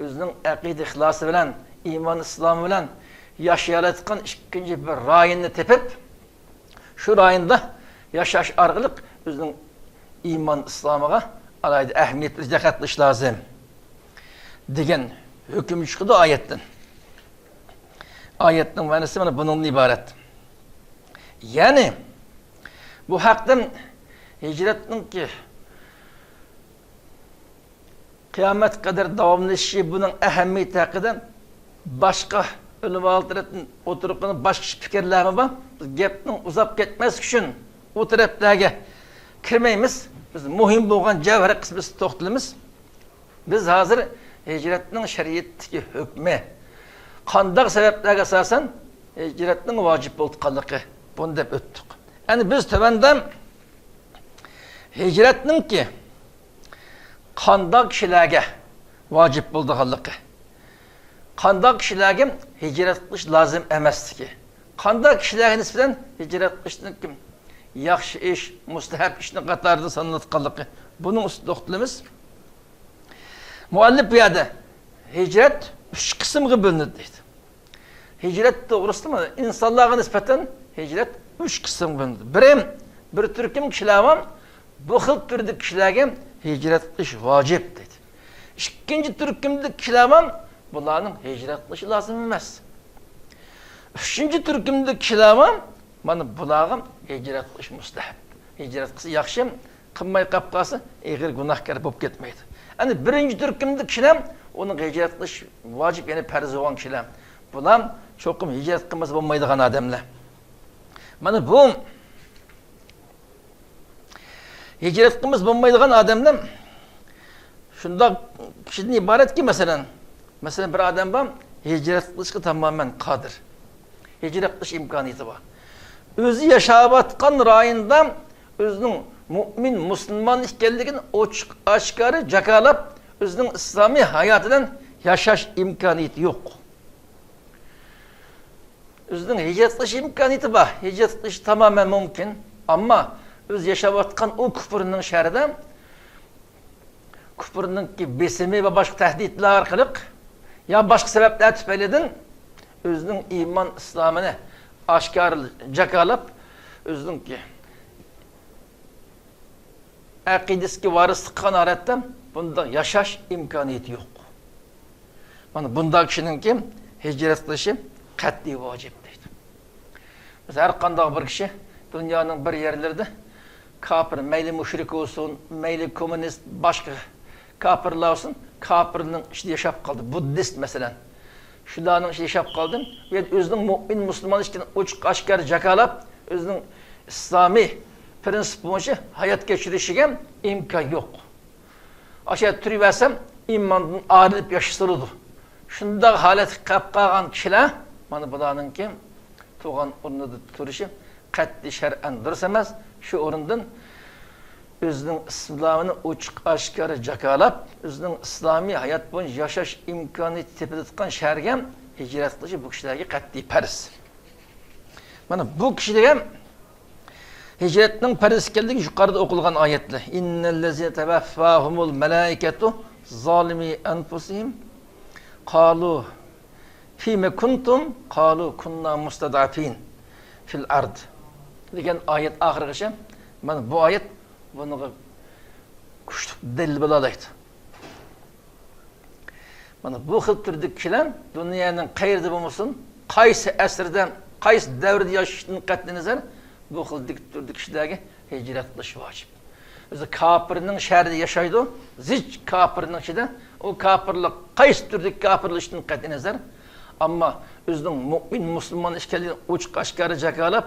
ئۆزىنىڭ ئەقىدە ئىخلاسى بىلەن، ئىمان ئىسلامى بىلەن ياشىيالايدىغان ئىككىنچى بىر رايوننى تېپىپ، شۇ رايوندا ياشاش ئارقىلىق ئۆزىنىڭ ئىمان ئىسلامىغا ئالاھىدە ئەھمىيەت بېرىش، دىققەت قىلىش لازىم، دېگەن ھۆكۈم چىقىدۇ ئايەتتىن. ئايەتنىڭ مەنىسى مانا بۇنىڭدىن ئىبارەت. يەنى، بۇ ھەقتىن ھىجرەتنىڭكى قىيامەتكە قەدەر داۋاملىشىشى، بۇنىڭ ئەھمىيىتى ھەققىدە باشقا ئۆلىمالار تەرەپتىن ئوتتۇرىغا قويۇلغان باشقا پىكىرلەرمۇ بار. بىز گەپنىڭ ئۇزاپ كەتمەسلىكى ئۈچۈن ئۇ تەرەپلەرگە كىرمەيمىز. بىز مۇھىم بولغان جەۋھەر قىسمىدا توختىلىمىز. بىز ھازىر ھىجرەتنىڭ شەرىئەتتىكى ھۆكمى، قانداق سەۋەبلەرگە ئاساسەن ھىجرەتنىڭ ۋاجىپ بولىدىغانلىقى، بۇنى دەپ ئۆتتۇق. ئەمدى بىز تۆۋەندە ھىجرەتنىڭكى قانداق كىشىلەرگە ۋاجىپ بولىدىغانلىقى، قانداق كىشىلەرگە ھىجرەت قىلىش لازىم ئەمەسلىكى، قانداق كىشىلەرگە نىسبەتەن ھىجرەت قىلىشنىڭ ياخشى ئىش، مۇستەھەب ئىشنىڭ قاتارىدا سانىلىۋاتقانلىقى، بۇنىڭ ئۈستىدە توختىلىمىز. مۇئەللىپ بۇ يەردە ھىجرەت ئۈچ قىسىمغا بۆلۈنىدۇ دەيدۇ. ھىجرەت توغرىسىدا ئىنسانلارغا نىسبەتەن ھىجرەت ئۈچ قىسىمغا بۆلۈنىدۇ. بىرى، بىر تۈركۈم كىشىلەر بار، بۇ خىل تۈردىكى كىشىلەرگە ھىجرەت قىلىش ۋاجىپ دەيدۇ. ئىككىنچى تۈركۈمدىكى كىشىلەر بار، بۇلارنىڭ ھىجرەت قىلىشى لازىم ئەمەس. ئۈچىنچى تۈركۈمدىكى كىشىلەر بار، مانا بۇلارغا ھىجرەت قىلىش مۇستەھەب. ھىجرەت قىلسا ياخشى، قىلماي قاپ قالسا ئېغىر گۇناھكار بولۇپ كەتمەيدۇ. ئەنە بىرىنچى تۈركۈمدىكى كىشىلەر، ئۇنىڭغا ھىجرەت قىلىش ۋاجىپ، يەنى پەرز بولغان كىشىلەر. بۇلار چوقۇم ھىجرەت قىلمىسا بولمايدىغان ئادەملەر. مانا بۇ ھىجرەت قىلمىسا بولمايدىغان ئادەملەر شۇنداق كىشىدىن ئىبارەتكى، مەسىلەن، مەسىلەن، بىر ئادەم بار، ھىجرەت قىلىشقا تامامەن قادىر. ھىجرەت قىلىش ئىمكانىيىتى بار. ئۆزى ياشاۋاتقان رايوندا ئۆزىنىڭ مۇئمىن، مۇسۇلمان ئىكەنلىكىنى ئوچۇق ئاشكارا جاكارلاپ، ئۆزىنىڭ ئىسلامىي ھاياتى بىلەن ياشاش ئىمكانىيىتى يوق. ئۆزىنىڭ ھىجرەت قىلىش ئىمكانىيىتى بار، ھىجرەت قىلىش تامامەن مۇمكىن. ئەمما ئۆزى ياشاۋاتقان ئۇ كۇفرنىڭ شەھىرىدە كۇفرنىڭكى بېسىمى ۋە باشقا تەھدىتلەر ئارقىلىق يا باشقا سەۋەبلەر تۈپەيلىدىن ئۆزىنىڭ ئىمان ئىسلامىنى ئاشكارا جاكارلاپ، ئۆزىنىڭكى ئەقىدىسىگە ۋارىسلىق قىلغان ھالەتتە بۇنداق ياشاش ئىمكانىيىتى يوق. مانا بۇنداق كىشىنىڭكى ھىجرەت قىلىشى قەتئىي ۋاجىپ دەيدۇ. بىز ھەر قانداق بىر كىشى دۇنيانىڭ بىر يەرلىرىدە كاپىر، مەيلى مۇشرىك بولسۇن، مەيلى كوممۇنىست، باشقا كاپىرلار بولسۇن، كاپىرنىڭ ئىچىدە ياشاپ قالدى. بۇددىست مەسىلەن. شۇلارنىڭ ئىچىدە ياشاپ قالدى. بۇ يەردە ئۆزىنىڭ مۇئمىن، مۇسۇلمان ئىكەنلىكىنى ئوچۇق ئاشكارا جاكارلاپ، ئۆزىنىڭ ئىسلامىي پرىنسىپ بويىچە ھايات كەچۈرۈشىگە ئىمكان يوق. ئاشۇ يەردە تۇرۇۋەرسەم، ئىماندىن ئايرىلىپ ياشىسا بولىدۇ. شۇنداق ھالەتكە قېلىپ قالغان كىشىلەر، مانا بۇلارنىڭكى تۇغان ئورنىدا تۇرۇشى قەتئىي شەرئەن دۇرۇس ئەمەس. شۇ ئورۇندىن ئۆزىنىڭ ئىسلامىنى ئوچۇق ئاشكارا جاكارلاپ، ئۆزىنىڭ ئىسلامىي ھايات بويىچە ياشاش ئىمكانىيىتى تېپىلىدىغان شەھەرگە ھىجرەت قىلىشى بۇ كىشىلەرگە قەتئىي پەرز. مانا بۇ كىشىلەرگە ھىجرەتنىڭ پەرز ئىكەنلىكى يۇقىرىدا ئوقۇلغان ئايەتلەر. إن الذين توفاهم الملائكة ظالمي أنفسهم قالوا فيم كنتم قالوا كنا مستضعفين في الأرض دېگەن ئايەت ئاخىرىغىچە، مانا بۇ ئايەت بۇنىڭغا كۈچلۈك دەلىل بولالايدۇ. مانا بۇ خىل تۈردىكى كىشىلەر دۇنيانىڭ قەيەردە بولمىسۇن، قايسى ئەسىردە، قايسى دەۋردە ياشىشىدىن قەتئىينەزەر، بۇ خىل دىك-، تۈردىكى كىشىلەرگە ھىجرەت قىلىش ۋاجىپ. ئۆزى كاپىرنىڭ شەھىرىدە ياشايدۇ، زىچ كاپىرنىڭ ئىچىدە، ئۇ كاپىرلىق قايسى تۈردىكى كاپىرلىشىدىن قەتئىينەزەر، ئەمما ئۆزىنىڭ مۇئمىن، مۇسۇلمان ئىكەنلىكىنى ئوچۇق ئاشكارا جاكارلاپ،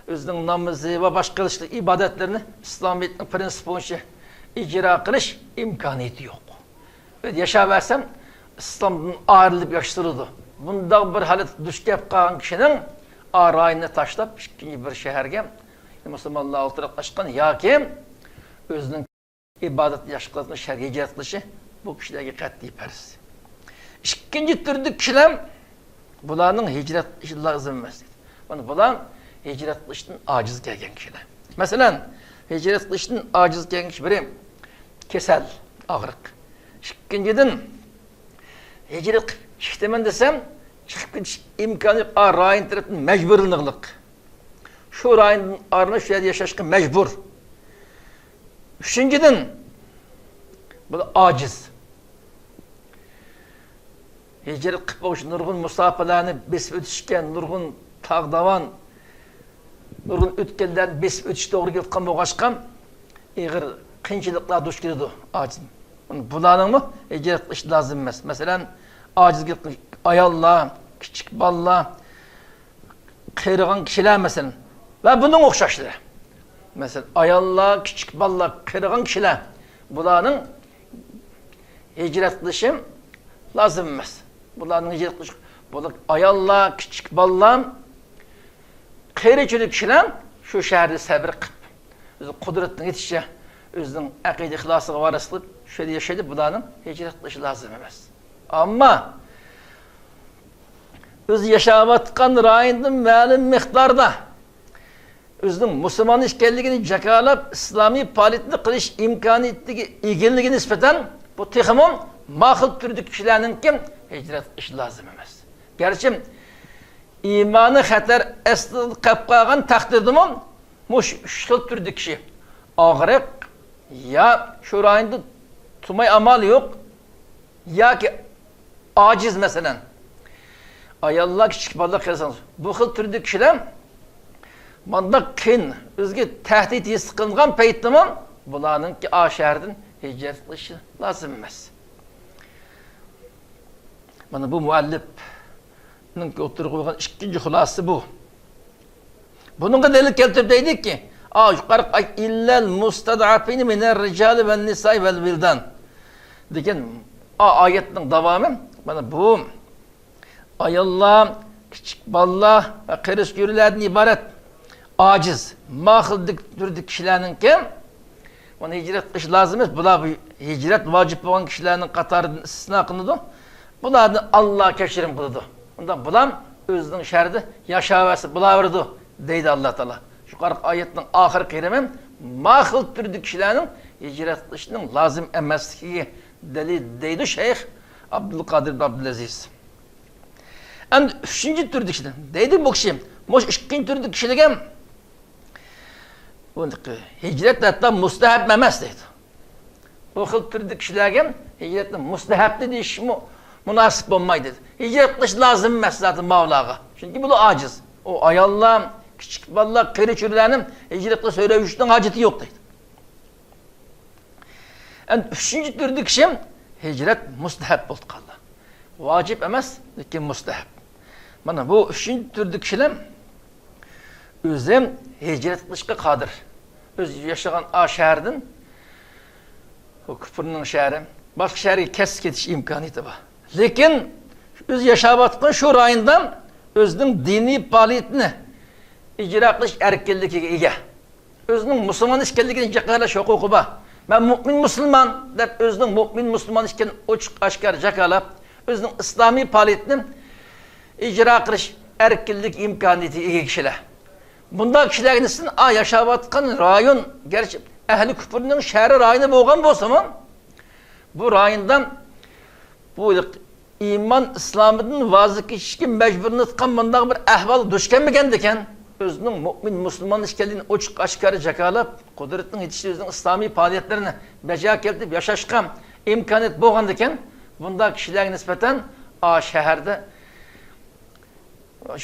ئۆزىنىڭ نامىزى ۋە باشقا قىلىشلىق ئىبادەتلىرىنى ئىسلامىيەتنىڭ پرىنسىپى بويىچە ئىجرا قىلىش ئىمكانىيىتى يوق. ياشاۋەرسەم، ئىسلامدىن ئايرىلىپ ياشىتىلىدۇ. بۇنداق بىر ھالەتكە دۇچ كەپ قالغان كىشىنىڭ ئا رايوننى تاشلاپ، ئىككىنچى بىر شەھەرگە، مۇسۇلمانلار ئولتۇراقلاشقان ياكى ئۆزىنىڭ ئىبادەت ياخشى قىلىدىغان شەھەرگە ھىجرەت قىلىشى بۇ كىشىلەرگە قەتئىي پەرز. ئىككىنچى تۈردىكى كىشىلەر، بۇلارنىڭ ھىجرەت قىلىشى لازىم ئەمەس دېدى. مانا بۇلار ھىجرەت قىلىشتىن ئاجىز كەلگەن كىشىلەر. مەسىلەن، ھىجرەت قىلىشتىن ئاجىز كەلگەن كىشى بىرى كېسەل، ئاغرىق. ئىككىنچىدىن، ھىجرەت قىلىپ چىقىمەن دېسەم، چىقىپ كېتىش ئىمكانى يوق، ئا رايون تەرەپتىن مەجبۇرلىنىقلىق. شۇ رايوندىن ئايرىلىپ، شۇ يەردە ياشاشقا مەجبۇر. ئۈچىنچىدىن، بۇلار ئاجىز. ھىجرەت قىلىپ بولۇش نۇرغۇن مۇساپىلەرنى بېسىپ ئۆتۈشكە، نۇرغۇن تاغ داۋان، نۇرغۇن ئۆتكەللەرنى بېسىپ ئۆتۈش توغرا كېلىۋاتقان بولغاچقا، ئېغىر قىيىنچىلىقلار دۇچ كېلىدۇ ئاجىز. بۇلارنىڭمۇ ھىجرەت قىلىش لازىم ئەمەس. مەسىلەن، ئاجىز، ئاياللار، كىچىك بالىلار، قېرىغان كىشىلەر مەسىلەن ۋە بۇنىڭغا ئوخشاشلىرى. مەسىلەن، ئاياللار، كىچىك بالىلار، قېرىغان كىشىلەر، بۇلارنىڭ ھىجرەت قىلىشى لازىم ئەمەس. بۇلارنىڭ ھىجرەت قىلىش، بۇلار ئاياللار، كىچىك بالىلار، قېرى-چۈلۈك كىشىلەر شۇ شەھەردە سەبرى قىلىپ، ئۆزى قۇدرىتىنىڭ يېتىشىچە ئۆزىنىڭ ئەقىدە ئىخلاسىغا ۋارىس قىلىپ، شۇ يەردە ياشايدۇ، بۇلارنىڭ ھىجرەت قىلىشى لازىم ئەمەس. ئەمما ئۆزى ياشاۋاتقان رايوندا مەلۇم مىقداردا ئۆزىنىڭ مۇسۇلمان ئىكەنلىكىنى جاكارلاپ، ئىسلامىي پائالىيەتنى قىلىش ئىمكانىيىتىگە ئىگىلىكىگە نىسبەتەن بۇ تېخىمۇ ماقۇل تۈردىكى كىشىلەرنىڭكى ھىجرەت قىلىشى لازىم ئەمەس. گەرچە ئىمانى خەتەر ئاستىدا قېلىپ قالغان تەقدىردىمۇ، مۇشۇ ئۈچ خىل تۈردىكى كىشى، ئاغرىق، يا شۇ رايوندا تۇرماي ئامالى يوق، ياكى ئاجىز، مەسىلەن، ئاياللار، كىچىك بالىلار قارىسىڭىز، بۇ خىل تۈردىكى كىشىلەر مانداق قىيىن، ئۆزىگە تەھدىت ھېس قىلىنغان پەيتتىمۇ بۇلارنىڭكى ئا شەھەردىن ھىجرەت قىلىشى لازىم ئەمەس. مانا بۇ مۇئەللىپنىڭ ئوتتۇرىغا قويغان ئىككىنچى خۇلاسىسى بۇ. بۇنىڭغا دەلىل كەلتۈرۈپ دەيدۇكى، ئا، يۇقىرىقى ئايەت، إلا المستضعفين من الرجال والنساء والولدان دېگەن ئا-، ئايەتنىڭ داۋامى، مانا بۇ ئاياللار، كىچىك بالىلار ۋە قېرى-چۈرىلەردىن ئىبارەت ئاجىز، ماقۇل دىك-، تۈردىكى كىشىلەرنىڭكى، بۇنى ھىجرەت قىلىش لازىم ئەمەس. بۇلار بۇ ھىجرەت ۋاجىپ بولغان كىشىلەرنىڭ قاتارىدىن ئىستىسنا قىلىنىدۇ. بۇلاردىن ئاللا كەچۈرۈم قىلىدۇ. ئۇنداق بۇلار ئۆزىنىڭ شەھىرىدە ياشاۋەرسە بولاۋېرىدۇ، دەيدۇ ئاللا تائالا. يۇقىرىقى ئايەتنىڭ ئاخىرقى يېرىمى ماقۇل تۈردىكى كىشىلەرنىڭ ھىجرەت قىلىشىنىڭ لازىم ئەمەسلىكىگە دەلىل، دەيدۇ شەيخ ئابدۇلقادىر ئىبن ئابدۇلئەزىز. ئەمدى ئۈچىنچى تۈردىكى كىشىلەر دەيدۇ بۇ كىشى. مۇشۇ ئىككىنچى تۈردىكى كىشىلەرگە ھىجرەت ھەتتا مۇستەھەب ئەمەس دەيدۇ. بۇ خىل تۈردىكى كىشىلەرگە ھىجرەتنى مۇستەھەبتە دېيىشمۇ مۇناسىپ بولمايدۇ. ھىجرەت قىلىش لازىم ئەمەس زادى ماۋۇلارغا. چۈنكى بۇلار ئاجىز. ئۇ ئاياللار، كىچىك بالىلار، قېرى-چۈرىلەرنى ھىجرەتكە سۆرەۋېتىشنىڭ ھاجىتى يوق دەيدۇ. ئەمدى ئۈچىنچى تۈردىكى كىشى ھىجرەت مۇستەھەب بولۇپ قالدى. ۋاجىپ ئەمەس، لېكىن مۇستەھەب. مانا بۇ ئۈچىنچى تۈردىكى كىشىلەر ئۆزى ھىجرەت قىلىشقا قادىر. ئۆزى ياشىغان ئا شەھەردىن، ئۇ كۇپۇرنىڭ شەھىرى، باشقا شەھەرگە كەچسە كېتىش ئىمكانىيىتى بار. لېكىن ئۆزى ياشاۋاتقان شۇ رايوندا ئۆزىنىڭ دىنىي پائالىيىتىنى ئىجرا قىلىش ئەركىنلىكىگە ئىگە. ئۆزىنىڭ مۇسۇلمان ئىكەنلىكىنى جاكارلاش ھوقۇقى بار. مەن مۇئمىن مۇسۇلمان دەپ ئۆزىنىڭ مۇئمىن مۇسۇلمان ئىكەنلىكىنى ئوچۇق ئاشكارا جاكارلاپ، ئۆزىنىڭ ئىسلامىي پائالىيىتىنى ئىجرا قىلىش ئەركىنلىك ئىمكانىيىتىگە ئىگە كىشىلەر. بۇنداق كىشىلەرگە نىسبەتەن، ئا، ياشاۋاتقان رايون، گەرچە ئەھلى كۇفرنىڭ شەھىرى رايونى بولغان بولسىمۇ، بۇ رايوندا بۇ ئىمان ئىسلامدىن ۋاز كېچىشكە مەجبۇرلىنىۋاتقان مۇنداق بىر ئەھۋالغا دۇچ كەلمىگەندىكەن، ئۆزىنىڭ مۆمىن مۇسۇلمان ئىكەنلىكىنى ئوچۇق ئاشكارا جاكارلاپ، قۇدرىتىنىڭ يېتىشىچە ئۆزىنىڭ ئىسلامىي پائالىيەتلىرىنى بەجا كەلتۈرۈپ ياشاشقا ئىمكانىيەت بولغاندىكەن، بۇنداق كىشىلەرگە نىسبەتەن، ئا، شەھەردە،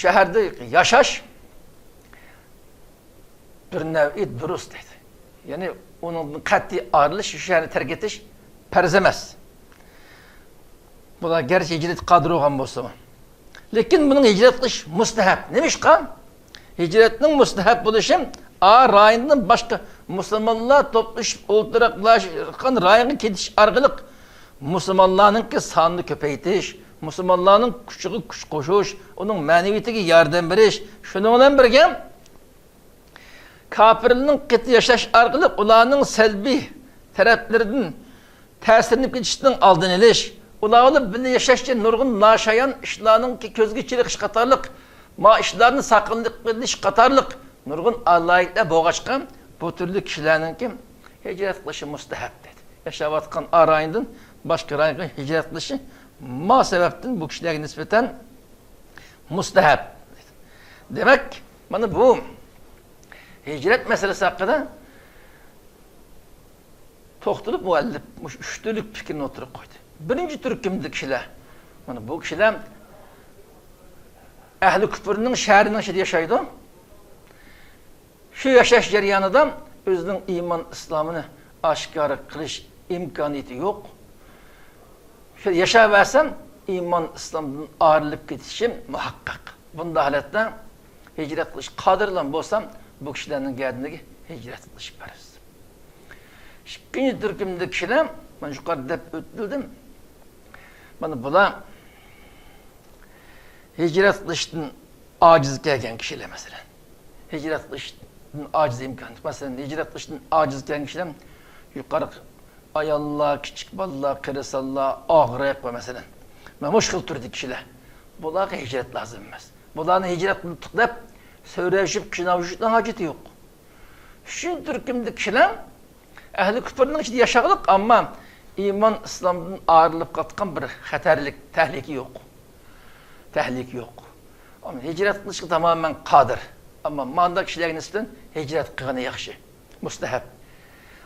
شەھەردە ياشاش بىر نەۋئى دۇرۇس دەيدۇ. يەنى ئۇنىڭدىن قەتئىي ئايرىلىش، شۇ شەھەرنى تەرك ئېتىش پەرز ئەمەس. بۇلار گەرچە ھىجرەتكە قادىر بولغان بولسىمۇ. لېكىن بۇنىڭ ھىجرەت قىلىش مۇستەھەب. نېمىشقا؟ ھىجرەتنىڭ مۇستەھەب بولۇشى، ئا، رايوندىن باشقا مۇسۇلمانلار توپلىشىپ ئولتۇراقلاشقان رايونغا كېتىش ئارقىلىق مۇسۇلمانلارنىڭكى سانىنى كۆپەيتىش، مۇسۇلمانلارنىڭ كۈچىگە كۈچ قوشۇش، ئۇنىڭ مەنىۋىيىتىگە ياردەم بېرىش، شۇنىڭ بىلەن بىرگە، كاپىرلارنىڭ قېتى ياشاش ئارقىلىق ئۇلارنىڭ سەلبىي تەرەپلىرىدىن تەسىرلىنىپ كېتىشنىڭ ئالدىنى ئېلىش، ئۇلار بىلەن بىللە ياشاشتىن نۇرغۇن ناشايان ئىشلارنىڭ كۆزگە چېلىقىش قاتارلىق، ما ئىشلاردىن ساقلىنىش قاتارلىق نۇرغۇن ئالاھىدىلىكلەر بولغاچقا، بۇ تۈرلۈك كىشىلەرنىڭكى ھىجرەت قىلىشى مۇستەھەب دەيدۇ. ياشاۋاتقان ئا رايوندىن باشقا رايونغا ھىجرەت قىلىشى ما سەۋەبتىن بۇ كىشىلەرگە نىسبەتەن مۇستەھەب. دېمەك، مانا بۇ ھىجرەت مەسىلىسى ھەققىدە توختىلىپ مۇئەللىپ مۇشۇ ئۈچ تۈرلۈك پىكىرنى ئوتتۇرىغا قويدى. بىرىنچى تۈركۈمدىكى كىشىلەر، مانا بۇ كىشىلەر ئەھلى كۇپرنىڭ شەھىرىنىڭ ئىچىدە ياشايدۇ. شۇ ياشاش جەريانىدا ئۆزىنىڭ ئىمان ئىسلامىنى ئاشكارا قىلىش ئىمكانىيىتى يوق. شۇ ياشاۋەرسەم، ئىمان ئىسلامدىن ئايرىلىپ كېتىشىم مۇھەققەق. بۇنداق ھالەتتە ھىجرەت قىلىش قادىرلام بولسام، بۇ كىشىلەرنىڭ گەدىنىگە ھىجرەت قىلىش پەرز. ئىككىنچى تۈركۈمدىكى كىشىلەر، مانا يۇقىرىدا دەپ ئۆتۈلدۈم. مانا بۇلار ھىجرەت قىلىشتىن ئاجىز كەلگەن كىشىلەر، مەسىلەن. ھىجرەت قىلىشتىن ئاجىز ئىمكان. مەسىلەن، ھىجرەت قىلىشتىن ئاجىز كەلگەن كىشىلەر يۇقىرىقى ئاياللار، كىچىك بالىلار، قېرىسانلار، ئاغرىق ۋە مەسىلەن، مانا مۇشۇ خىل تۈردىكى كىشىلەر. بۇلارغا ھىجرەت لازىم ئەمەس. بۇلارنى ھىجرەت قىلدۇق دەپ سۆرەشىپ قىينىلىشنىڭ ھاجىتى يوق. ئۈچىنچى تۈركۈمدىكى كىشىلەر ئەھلى كۇپرنىڭ ئىچىدە ياشاغلىق، ئەمما ئىمان ئىسلامدىن ئايرىلىپ قاتقان بىر خەتەرلىك، تەھلىكە يوق. تەھلىكە يوق. ئەمما ھىجرەت قىلىشقا تامامەن قادىر. ئەمما مانداق كىشىلەرگە نىسبەتەن ھىجرەت قىلغىنى ياخشى. مۇستەھەب.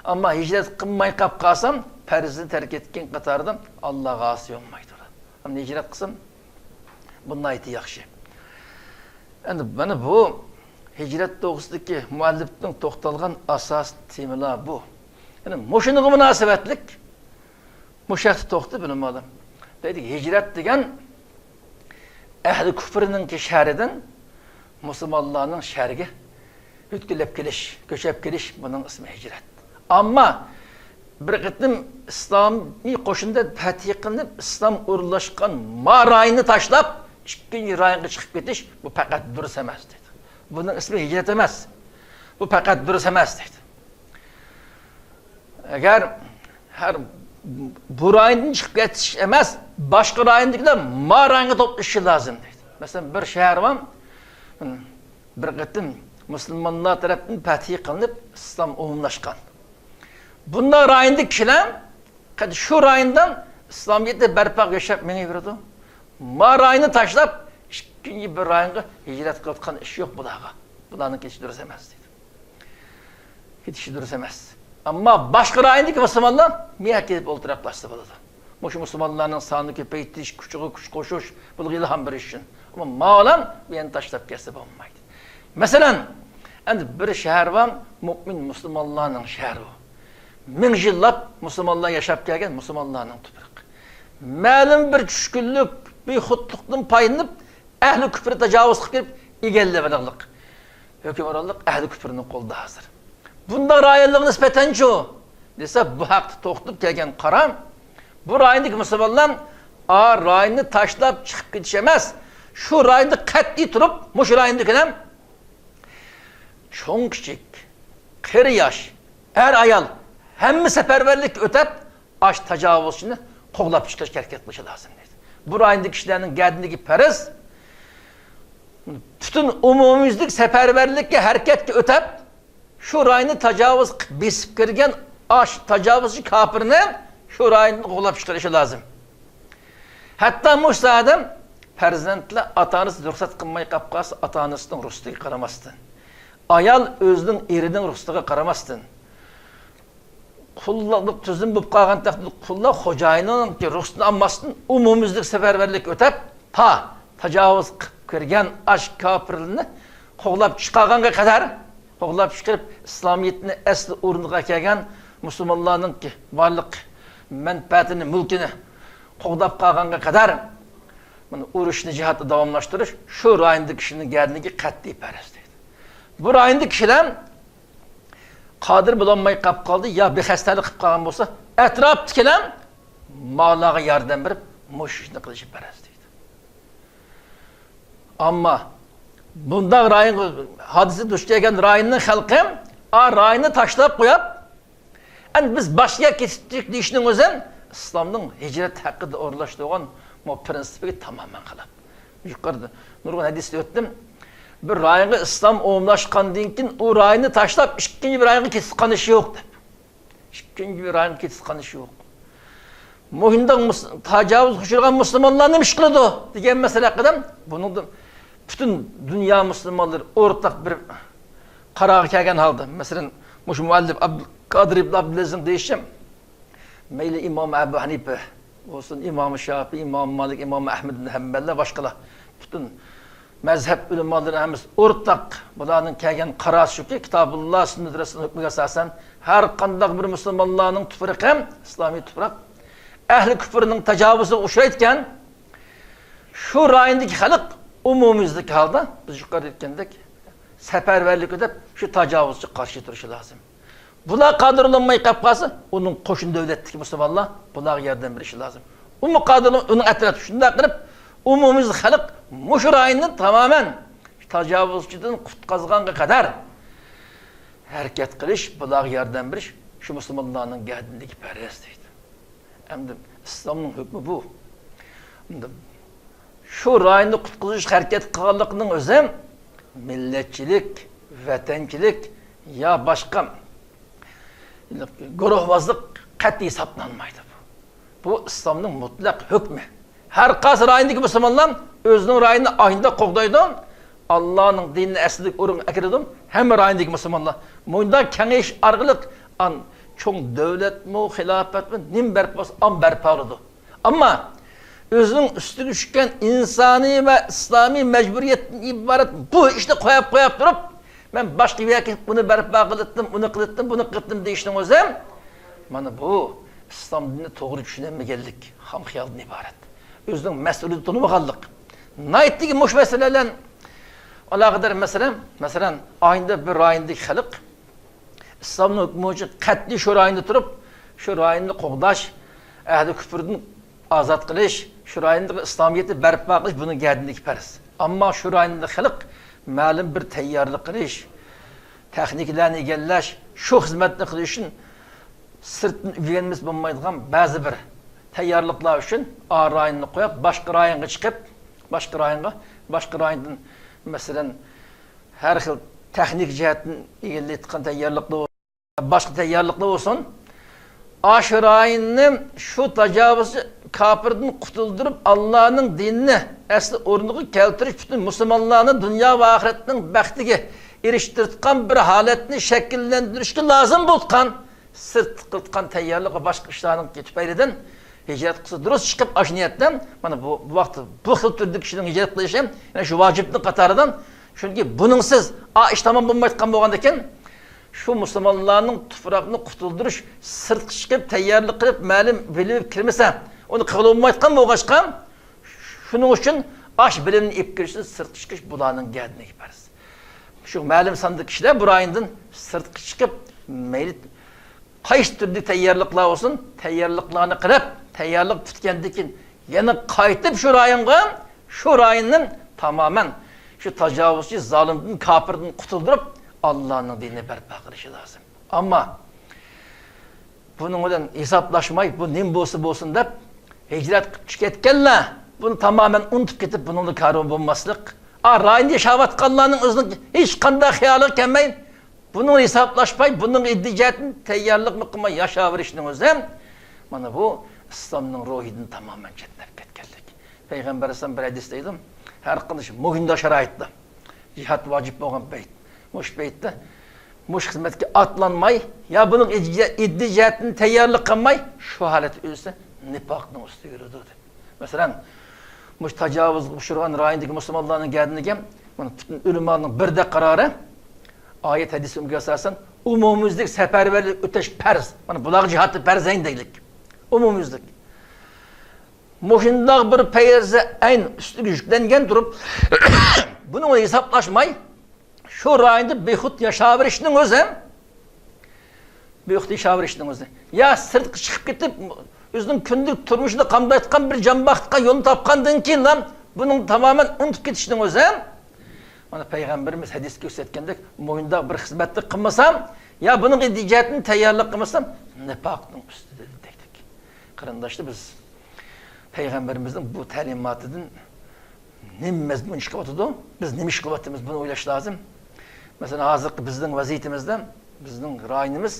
ئەمما ھىجرەت قىلماي قاپ قالسام، پەرزنى تەرك ئەتكەن قاتارىدا ئاللاغا ئاسىي بولمايدۇ. ئەمما ھىجرەت قىلسام، بۇ ناھايىتى ياخشى. ئەمدى مانا بۇ ھىجرەت توغرىسىدىكى مۇئەللىپنىڭ توختالغان ئاساسىي تېمىلار بۇ. يەنى مۇشۇنىڭغا مۇناسىۋەتلىك مۇشۇ ھەقتە توختىلىپ بىلىمالىم. دەيدۇ، ھىجرەت دېگەن ئەھلى كۇفرنىڭكى شەھىرىدىن مۇسۇلمانلارنىڭ شەھىرىگە ئۆتكىلەپ كېلىش، كۆچۈپ كېلىش، بۇنىڭ ئىسمى ھىجرەت. ئەمما بىر قېتىم ئىسلامىي قوشۇندا پەتھى قىلىنىپ، ئىسلام ئورۇنلاشقان ما رايوننى تاشلاپ، ئىككىنچى رايونغا چىقىپ كېتىش، بۇ پەقەت دۇرۇس ئەمەس دەيدۇ. بۇنىڭ ئىسمى ھىجرەت ئەمەس. بۇ پەقەت دۇرۇس ئەمەس دەيدۇ. ئەگەر ھەر بۇ رايوندىن چىقىپ كېتىش ئەمەس، باشقا رايوندىكىلەر ما رايونغا توپلىشىشى لازىم دەيدۇ. مەسىلەن، بىر شەھەر بار، بىر قېتىم مۇسۇلمانلار تەرەپتىن پەتھى قىلىنىپ، ئىسلام ئومۇملاشقان. بۇنداق رايوندىكى كىشىلەر قېنى شۇ رايوندا ئىسلامىيەتنى بەرپا ياشاپ مېڭىۋېرىدۇ. ما رايوننى تاشلاپ، ئىككىنچى بىر رايونغا ھىجرەت قىلىۋاتقان ئىش يوق بۇلارغا. بۇلارنىڭ كېتىشى دۇرۇس ئەمەس دەيدۇ. كېتىشى دۇرۇس ئەمەس. ئەمما باشقا رايوندىكى مۇسۇلمانلار مەيەر كېلىپ ئولتۇراقلاشسا بولىدۇ. مۇشۇ مۇسۇلمانلارنىڭ سانىنى كۆپەيتىش، كۈچىگە كۈچ قوشۇش، بۇلارغا ئىلھام بېرىش ئۈچۈن. ئەمما ماۋۇلار بۇ يەرنى تاشلاپ كەتسە بولمايدۇ. مەسىلەن، ئەمدى بىر شەھەر بار، مۆمىن مۇسۇلمانلارنىڭ شەھىرى ئۇ. مىڭ يىللاپ مۇسۇلمانلار ياشاپ كەلگەن مۇسۇلمانلارنىڭ تۇپرىقى. مەلۇم بىر چۈشكۈنلۈك، بىخۇدلۇقتىن پايدىلىنىپ، ئەھلى كۇپرى تاجاۋۇز قىلىپ كېلىپ ئىگىلىۋېلىغلىق. ھۆكۈمرانلىق ئەھلى كۇپرىنىڭ قولىدا ھازىر. بۇنداق رايونلارغا نىسبەتەنچۇ دېسە، بۇ ھەقتە توختىلىپ كەلگەن قارار، بۇ رايوندىكى مۇسۇلمانلار ئا رايوننى تاشلاپ چىقىپ كېتىش ئەمەس، شۇ رايوندا قەتئىي تۇرۇپ، مۇشۇ رايوندىكىلەر چوڭ-كىچىك، قېرى-ياش، ئەر-ئايال ھەممە سەپەرۋەرلىككە ئۆتەپ، ئاشۇ تاجاۋۇزچىنى قوغلاپ چىقىرىشقا ھەرىكەت قىلىشى لازىم دەيدۇ. بۇ رايوندىكى كىشىلەرنىڭ گەدىنىدىكى پەرز، پۈتۈن ئومۇميۈزلۈك سەپەرۋەرلىككە ھەرىكەتكە ئۆتەپ، شۇ رايوننى تاجاۋۇز قىلىپ بېسىپ كىرگەن ئاش تاجاۋۇزچى كاپىرنى شۇ رايوندىن قوغلاپ چىقىرىشى لازىم. ھەتتا مۇشۇ ساھەدە پەرزەنتلەر ئاتا-ئانىسى رۇخسەت قىلماي قاپ قالسا، ئاتا-ئانىسىنىڭ رۇخسىتىگە قارىماستىن، ئايال ئۆزىنىڭ ئېرىنىڭ رۇخسىتىگە قارىماستىن، قۇللۇق تۈزۈم بولۇپ قالغان تەقدىردە، قۇللار خوجايىنىنىڭكى رۇخسىتىنى ئالماستىن، ئومۇميۈزلۈك سەپەرۋەرلىك ئۆتەپ، تا تاجاۋۇز قىلىپ كىرگەن ئاش كاپىرلىرىنى قوغلاپ چىقارغانغا قەدەر، قوغلاپ چىقىرىپ، ئىسلامىيەتنى ئەسلى ئورنىغا كەلگەن مۇسۇلمانلارنىڭكى بارلىق مەنپەئەتىنى، مۈلكىنى قوغداپ قالغانغا قەدەر، مانا، ئۇرۇشنى، جىھادنى داۋاملاشتۇرۇش شۇ رايوندىكى كىشىنىڭ گەدىنىگە قەتئىي پەرز دەيدۇ. بۇ رايوندىكى كىشىلەر قادىر بولالماي قاپ قالدى يا بىخەستەلىك قىلىپ قالغان بولسا، ئەتراپتىكىلەر ماۋۇلارغا ياردەم بېرىپ، مۇشۇ ئىشنى قىلىشى پەرز دەيدۇ. ئەمما بۇنداق رايونغا، ھادىسە دۇچ كەلگەن رايوننىڭ خەلقى ئا رايوننى تاشلاپ قويۇپ، ئەمدى بىز باشقا يەرگە كېتىپ كېتىشتۇق دېيىشنىڭ ئۆزى ئىسلامنىڭ ھىجرەت ھەققىدە ئورۇنلاشتۇرغان بۇ پىرىنسىپىگە تامامەن خىلاپ. يۇقىرىدا نۇرغۇن ھەدىستە ئۆتتۈم. بىر رايونغا ئىسلام ئومۇملاشقاندىن كېيىن، ئۇ رايوننى تاشلاپ، ئىككىنچى بىر رايونغا كېتىپ قالىشى يوق دەپ. ئىككىنچى بىر رايونغا كېتىپ قالىشى يوق. مۇشۇنداق مۇس-، تاجاۋۇزغا ئۇچرىغان مۇسۇلمانلار نېمە ئىش قىلىدۇ دېگەن مەسىلە ھەققىدە، بۇنىڭدا پۈتۈن دۇنيا مۇسۇلمانلىرى ئورتاق بىر قارارغا كەلگەن ھالدا، مەسىلەن، مۇشۇ مۇئەللىپ ئابدۇلقادىر ئىبن ئابدۇلئەزىزنىڭ دېيىشىچە، مەيلى ئىمام ئەبۇ ھەنىپە بولسۇن، ئىمام شافىئى، ئىمام مالىك، ئىمام ئەھمەد ئىبن ھەمبەللەر، باشقىلار، پۈتۈن مەزھەپ ئۆلىمالىرى ھەممىسى ئورتاق بۇلارنىڭ كەلگەن قارارى شۇكى، كىتابۇللا، سۈننەت رەسۇلنىڭ ھۆكمىگە ئاساسەن، ھەر قانداق بىر مۇسۇلمانلارنىڭ تۇپرىقى، ئىسلامىي تۇپراق، ئەھلى كۇپرنىڭ تاجاۋۇزىغا ئۇچرايدىكەن، شۇ رايوندىكى خەلق ئومۇميۈزلۈك ھالدا، بىز يۇقىرىدا ئېيتقاندەك، سەپەرۋەرلىك ئۆتەپ، شۇ تاجاۋۇزچىغا قارشى تۇرۇشى لازىم. بۇلار قادىر بولالماي قاپ قالسا، ئۇنىڭ قوشنا دۆلەتتىكى مۇسۇلمانلار بۇلارغا ياردەم بېرىشى لازىم. ئۇمۇ قادىر، ئۇنىڭ ئەتراپى شۇنداق قىلىپ، ئومۇميۈزلۈك خەلق مۇشۇ رايوننى تامامەن تاجاۋۇزچىدىن قۇتقۇزغانغا قەدەر ھەرىكەت قىلىش، بۇلارغا ياردەم بېرىش شۇ مۇسۇلمانلارنىڭ گەدىنىدىكى پەرز دەيدۇ. ئەمدى ئىسلامنىڭ ھۆكمى بۇ. ئەمدى شۇ رايوننى قۇتقۇزۇش ھەرىكەت قىلغانلىقنىڭ ئۆزى مىللەتچىلىك، ۋەتەنچىلىك يا باشقا گۇرۇھۋازلىق قەتئىي ھېسابلانمايدۇ. بۇ ئىسلامنىڭ مۇتلەق ھۆكمى. ھەر قايسى رايوندىكى مۇسۇلمانلار ئۆزىنىڭ رايونىنى ئاينىدا قوغدايدۇ، ئاللانىڭ دىنىنى ئەسلىدىكى ئورۇنغا ئەكىرىدۇ. ھەممە رايوندىكى مۇسۇلمانلار مۇنداق كېڭىشىش ئارقىلىق ئان چوڭ دۆلەتمۇ، خىلاپەتمۇ، نېمە بەرپا بولسا، ئان بەرپا بولىدۇ. ئەمما ئۆزىنىڭ ئۈستىگە چۈشكەن ئىنسانىي ۋە ئىسلامىي مەجبۇرىيەتتىن ئىبارەت بۇ ئىشنى قويۇپ، قويۇپ تۇرۇپ، مەن باشقا يەرگە كېتىپ، ئۇنى بەرپا قىلىتتىم، ئۇنى قىلىتتىم، بۇنى قىلىتتىم دېيىشنىڭ ئۆزى، مانا بۇ ئىسلام دىنىنى توغرا چۈشىنەلمىگەنلىك، خام خىيالدىن ئىبارەت. ئۆزىنىڭ مەسئۇلىيىتىنى تونۇمىغانلىق. ناھايىتىكى مۇشۇ مەسىلە بىلەن ئالاقىدار مەسىلە، مەسىلەن، ئاينىدا بىر رايوندىكى خەلق ئىسلامنىڭ ھۆكمى بويىچە قەتئىي شۇ رايوندا تۇرۇپ، شۇ رايوننى قوغداش، ئەھلى كۇپۇردىن ئازاد قىلىش، شۇ رايوندا ئىسلامىيەتنى بەرپا قىلىش بۇنىڭ گەدىنىدىكى پەرز. ئەمما شۇ رايوندا خەلق مەلۇم بىر تەييارلىق قىلىش، تېخنىكىلارنى ئىگىلەش، شۇ خىزمەتنى قىلىش ئۈچۈن سىرتتىن ئۆگەنمىسە بولمايدىغان بەزى بىر تەييارلىقلار ئۈچۈن ئا رايوننى قويۇپ، باشقا رايونغا چىقىپ، باشقا رايونغا، باشقا رايوندىن، مەسىلەن، ھەر خىل تېخنىك جەھەتتىن ئىگىلەيدىغان تەييارلىقلار، باشقا تەييارلىقلار بولسۇن، ئاشۇ رايوننى شۇ تاجاۋۇزچى كاپىردىن قۇتۇلدۇرۇپ، ئاللانىڭ دىنىنى ئەسلى ئورنىغا كەلتۈرۈش، پۈتۈن مۇسۇلمانلارنى دۇنيا ۋە ئاخىرەتنىڭ بەختىگە ئېرىشتۈرىدىغان بىر ھالەتنى شەكىللەندۈرۈشكە لازىم بولغان سىرتتا قىلىدىغان تەييارلىق ۋە باشقا ئىشلارنىڭ تۈپەيلىدىن ھىجرەت قىلسا دۇرۇس چىقىپ، ئاشۇ نىيەتتە، مانا بۇ، بۇ ۋاقىتتا بۇ خىل تۈردىكى كىشىنىڭ ھىجرەت قىلىشى يەنە شۇ ۋاجىپنىڭ قاتارىدىن. چۈنكى بۇنىڭسىز ئا ئىش تامام بولمايدىغان بولغاندىكىن، شۇ مۇسۇلمانلارنىڭ تۇپراقنى قۇتۇلدۇرۇش، سىرتقا چىقىپ تەييارلىق قىلىپ، مەلۇم بىلىپ كىرمىسە، ئۇنى قىلغىلى بولمايدىغان بولغاچقا، شۇنىڭ ئۈچۈن ئاش بىلىمنى ئېلىپ كىرىشتىن سىرتقا چىقىش بۇلارنىڭ گەدىنىگە پەرز. شۇ مەلۇم ساندا كىشىلەر بۇ رايوندىن سىرتقا چىقىپ، مەيلى قايسى تۈردىكى تەييارلىقلار بولسۇن، تەييارلىقلارنى قىلىپ، تەييارلىق پۈتكەندىن كېيىن يەنە قايتىپ شۇ رايونغا، شۇ رايوننى تامامەن شۇ تاجاۋۇزچى، زالىمدىن، كاپىردىن قۇتۇلدۇرۇپ، ئاللانىڭ دىنىنى بەرپا قىلىشى لازىم. ئەمما بۇنىڭ بىلەن ھېسابلاشماي، بۇ نېمە بولسا بولسۇن دەپ، ھىجرەت قىلىپ چىقىپ كەتكەنلەر بۇنى تامامەن ئۇنتۇپ كېتىپ، بۇنىڭدا كارۋان بولماسلىق، ئا، رايوندا ياشاۋاتقانلارنىڭ ئۆزىنىڭ ھېچقانداق خىيالىغا كەلمەي، بۇنىڭ ھېسابلاشماي، بۇنىڭ ئىددىي جەھەتتىن تەييارلىقمۇ قىلماي ياشاۋېرىشنىڭ ئۆزى، مانا بۇ ئىسلامنىڭ روھىدىن تامامەن چەتنەپ كەتكەنلىك. پەيغەمبەر ئەلەيھىسسالام بىر ھەدىستە دەيدۇ، ھەر قانداق مۇھىم شارائىتتا، جىھاد ۋاجىپ بولغان پەيت، مۇشۇ پەيتتە مۇشۇ خىزمەتكە ئاتلانماي، يا بۇنىڭ ئىددىي جەھەتتىن تەييارلىق قىلماي، شۇ ھالەتتە ئۆلسە، نىپاقنىڭ ئۈستىگە كىرىدۇ، دەپ. مەسىلەن، مۇشۇ تاجاۋۇزغا ئۇچرىغان رايوندىكى مۇسۇلمانلارنىڭ گەدىنىگە مانا پۈتۈن ئۆلىمانىڭ بىردەك قارارى، ئايەت ھەدىس ئۈمگە ئاساسەن، ئومۇميۈزلۈك سەپەرۋەرلىك ئۆتەش پەرز. مانا بۇلارغا جىھادتا پەرزەين دەيلىك. ئومۇميۈزلۈك. مۇشۇنداق بىر پەرزەين ئۈستىگە يۈكلەنگەن تۇرۇپ، بۇنى ھېسابلاشماي، شۇ رايوندا بىخۇد ياشاۋېرىشنىڭ ئۆزى، بىخۇد ياشاۋېرىشنىڭ ئۆزى. يا سىرتقا چىقىپ كېتىپ، ئۆزىنىڭ كۈندىلىك تۇرمۇشىدا قامدايدىغان بىر جان باقىدىغان يولنى تاپقاندىن كېيىنلا، بۇنىڭ تامامەن ئۇنتۇپ كېتىشنىڭ ئۆزى. مانا پەيغەمبىرىمىز ھەدىستە كۆرسەتكەندەك، مۇنداق بىر خىزمەتنى قىلمىسام، يا بۇنىڭغا جەھەتتىن تەييارلىق قىلمىسام، نىپاقنىڭ ئۈستىدە دېدى. قېرىنداشلار، بىز پەيغەمبىرىمىزنىڭ بۇ تەلىماتىدىن نېمە مەزمۇن چىقىۋاتىدۇ؟ بىز نېمە ئىش قىلىۋاتىمىز؟ بۇنى ئويلاش لازىم. مەسىلەن، ھازىرقى بىزنىڭ ۋەزىيىتىمىزدە بىزنىڭ رايونىمىز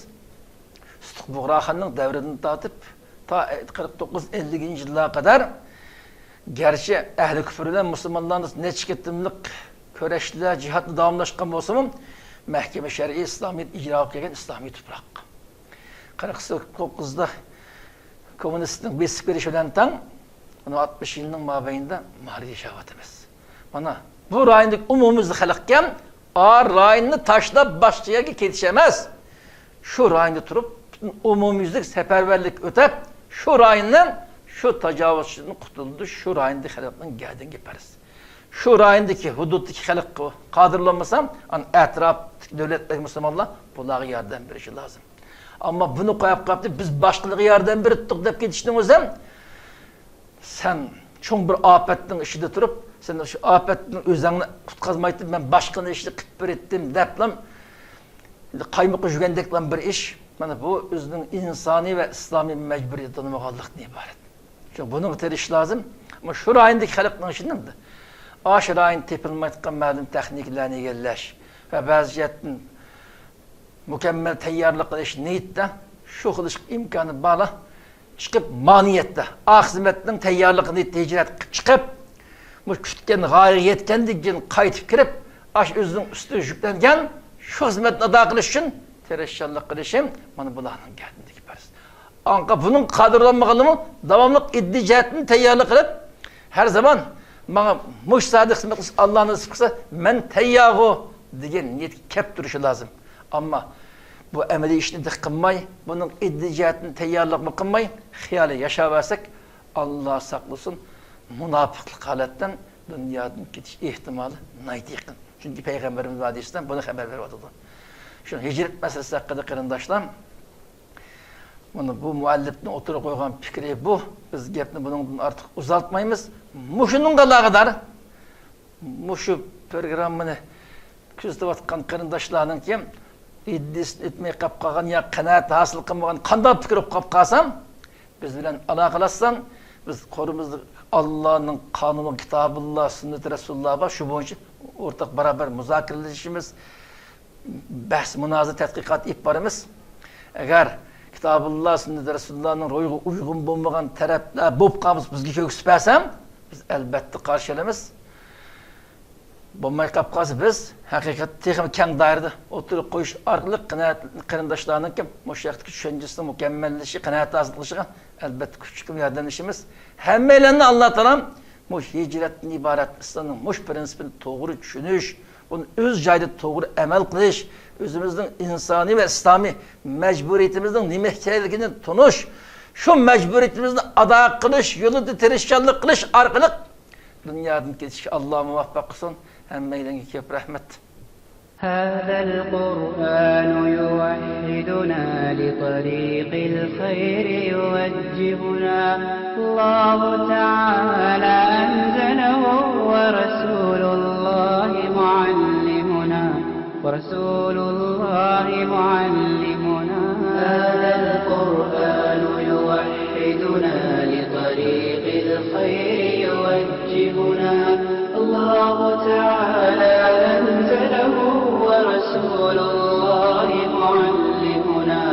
سۇتۇق بۇغراخاننىڭ دەۋرىدىن تارتىپ تا قىرىق توققۇز، ئەللىكىنچى يىللارغا قەدەر، گەرچە ئەھلى كۇپر بىلەن مۇسۇلمانلارنى نەچچە قېتىملىق كۈرەشلەر، جىھادنى داۋاملاشقان بولسىمۇ، مەھكىمە شەرئىي ئىسلامىيەت ئىجرا قىلىپ كەلگەن ئىسلامىي تۇپراق. قىرىق توققۇزدا كوممۇنىستنىڭ بېسىپ كىرىشى بىلەن تەڭ، مۇنۇ ئاتمىش يىلنىڭ مابەينىدە ماھارىي ياشاۋاتىمىز. مانا بۇ رايوندىكى ئومۇميۈزلۈك خەلقكەن، ئا رايوننى تاشلاپ باشقا يەرگە كېتىش ئەمەس، شۇ رايوندا تۇرۇپ، پۈتۈن ئومۇميۈزلۈك سەپەرۋەرلىك ئۆتەپ، شۇ رايوننى شۇ تاجاۋۇزچىدىن قۇتۇلدۇرۇش شۇ رايوندىكى خەلقنىڭ گەدىنىگە پەرز. شۇ رايوندىكى، ھۇدۇدتىكى خەلق قادىرلانمىسا، ئەتراپتىكى دۆلەتلەر، مۇسۇلمانلار بۇلارغا ياردەم بېرىشى لازىم. ئەمما بۇنى قويۇپ قاپتۇ، بىز باشقىلارغا ياردەم بېرىپتۇق دەپ كېتىشنىڭ ئۆزى، سەن چوڭ بىر ئاپەتنىڭ ئىچىدە تۇرۇپ، سەن شۇ ئاپەتتىن ئۆزۈڭنى قۇتقازمايتتىن، مەن باشقىنىڭ ئىشىنى قىلىپ بېرەتتىم دەپلا، قايمۇققا يۈگەندەكلا بىر ئىش. مانا بۇ ئۆزىنىڭ ئىنسانىي ۋە ئىسلامىي مەجبۇرىيىتىنى تونۇمىغانلىقتىن ئىبارەت. شۇ بۇنىڭغا تىرىشىش لازىم. ئەمما شۇ رايوندىكى خەلقنىڭ ئىچىدە، ئاشۇ رايوندا تېپىلمايدىغان مەلۇم تېخنىكىلارنى ئىگىلەش ۋە بەزى جەھەتتىن مۇكەممەل تەييارلىق قىلىش نىيىتىدە، شۇ قىلىش ئىمكانى بارلا چىقىپ، ما نىيەتتە، ئا خىزمەتنىڭ تەييارلىقى نىيىتىدە ھىجرەت قىلىپ چىقىپ، مۇشۇ كۈتكەن غايىگە يەتكەندىن كېيىن قايتىپ كىرىپ، ئاشۇ ئۆزىنىڭ ئۈستىگە يۈكلەنگەن شۇ خىزمەتنى ئادا قىلىش ئۈچۈن تىرىشچانلىق قىلىشى، مانا بۇلارنىڭ گەدىنىدىكى پەرز. ئاڭقا بۇنىڭ قادىرلانمىغانلىمۇ داۋاملىق ئىددىي جەھەتتىن تەييارلىق قىلىپ، ھەر زامان ماڭا مۇشۇ ساھەدە خىزمەت قىلىش ئاللا نېسىپ قىلسا، مەن تەييارغۇ دېگەن نىيەتكە كەپ تۇرۇشى لازىم. ئەمما بۇ ئەمەلىي ئىشنى دىق قىلماي، بۇنىڭ ئىددىي جەھەتتىن تەييارلىقمۇ قىلماي، خىيالىي ياشاۋەرسەك، ئاللا ساقلىسۇن، مۇناپىقلىق ھالەتتىن دۇنيادىن كېتىش ئېھتىمالى ناھايىتى يېقىن. چۈنكى پەيغەمبىرىمىز ھەدىستە بۇنى خەۋەر بېرىۋاتىدۇ. شۇ ھىجرەت مەسىلىسى ھەققىدە قېرىنداشلار، مانا بۇ مۇئەللىپنىڭ ئوتتۇرىغا قويغان پىكرى بۇ. بىز گەپنى بۇنىڭدىن ئارتۇق ئۇزارتمايمىز. مۇشۇنىڭغا ئالاقىدار مۇشۇ پروگراممىنى كۆزىتىۋاتقان قېرىنداشلارنىڭكى ئىدىيىسىنى ئۆتمەي قاپ قالغان يا قانائەت ھاسىل قىلمىغان قانداق پىكىر بولۇپ قاپ قالسا، بىز بىلەن ئالاقىلاشسا، بىز قولىمىزدا ئاللانىڭ قانۇنى، كىتابۇللا، سۈننىتى رەسۇلۇللا بار، شۇ بويىچە ئورتاق بارابەر مۇزاكىرىلىشىمىز، بەھس، مۇنازىرە، تەتقىقات ئېلىپ بارىمىز. ئەگەر كىتابۇللا، سۈننىتى رەسۇلۇللانىڭ روھىغا ئۇيغۇن بولمىغان تەرەپلەر بولۇپ قالمىسا، بىزگە كۆرسىتىپ بەرسە، بىز ئەلبەتتە قارشى ئالىمىز. بولماي قاپ قالسا، بىز ھەقىقەتنى تېخىمۇ كەڭ دائىرىدە ئوتتۇرىغا قويۇش ئارقىلىق قانائەت، قېرىنداشلارنىڭكى مۇشۇ ھەقتىكى چۈشەنچىسىنىڭ مۇكەممەللىشىشى، قانائەت ھاسىل قىلىشىغا ئەلبەتتە كۈچ چىقىرىپ ياردەملىشىمىز. ھەممەيلەننى ئاللا تائالا مۇشۇ ھىجرەتتىن ئىبارەت ئىسلامنىڭ مۇشۇ پىرىنسىپىنى توغرا چۈشىنىش، بۇنى ئۆز جايىدا توغرا ئەمەل قىلىش، ئۆزىمىزنىڭ ئىنسانىي ۋە ئىسلامىي مەجبۇرىيىتىمىزنىڭ نېمە ئىكەنلىكىنى تونۇش، شۇ مەجبۇرىيىتىمىزنى ئادا قىلىش يولىدا تىرىشچانلىق قىلىش ئارقىلىق دۇنيادىن كېتىشكە ئاللا مۇۋەپپەق قىلسۇن. ھەممەيلەنگە كۆپ رەھمەت. هذا القرآن يوحدنا، لطريق الخير يوجهنا. الله تعالى أنزله، ورسول الله معلمنا، ورسول الله معلمنا. هذا القرآن يوحدنا، لطريق الخير يوجهنا. الله تعالى أنزله ورسول الله معلمنا،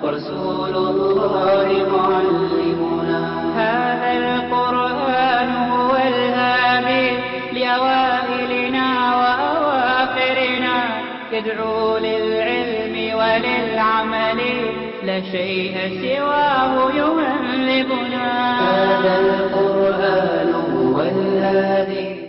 ورسول الله معلمنا. هذا القرآن هو الهادي لأوائلنا وأواخرنا، يدعو للعلم وللعمل، لا شيء سواه يهذبنا. هذا القرآن هو الهادي.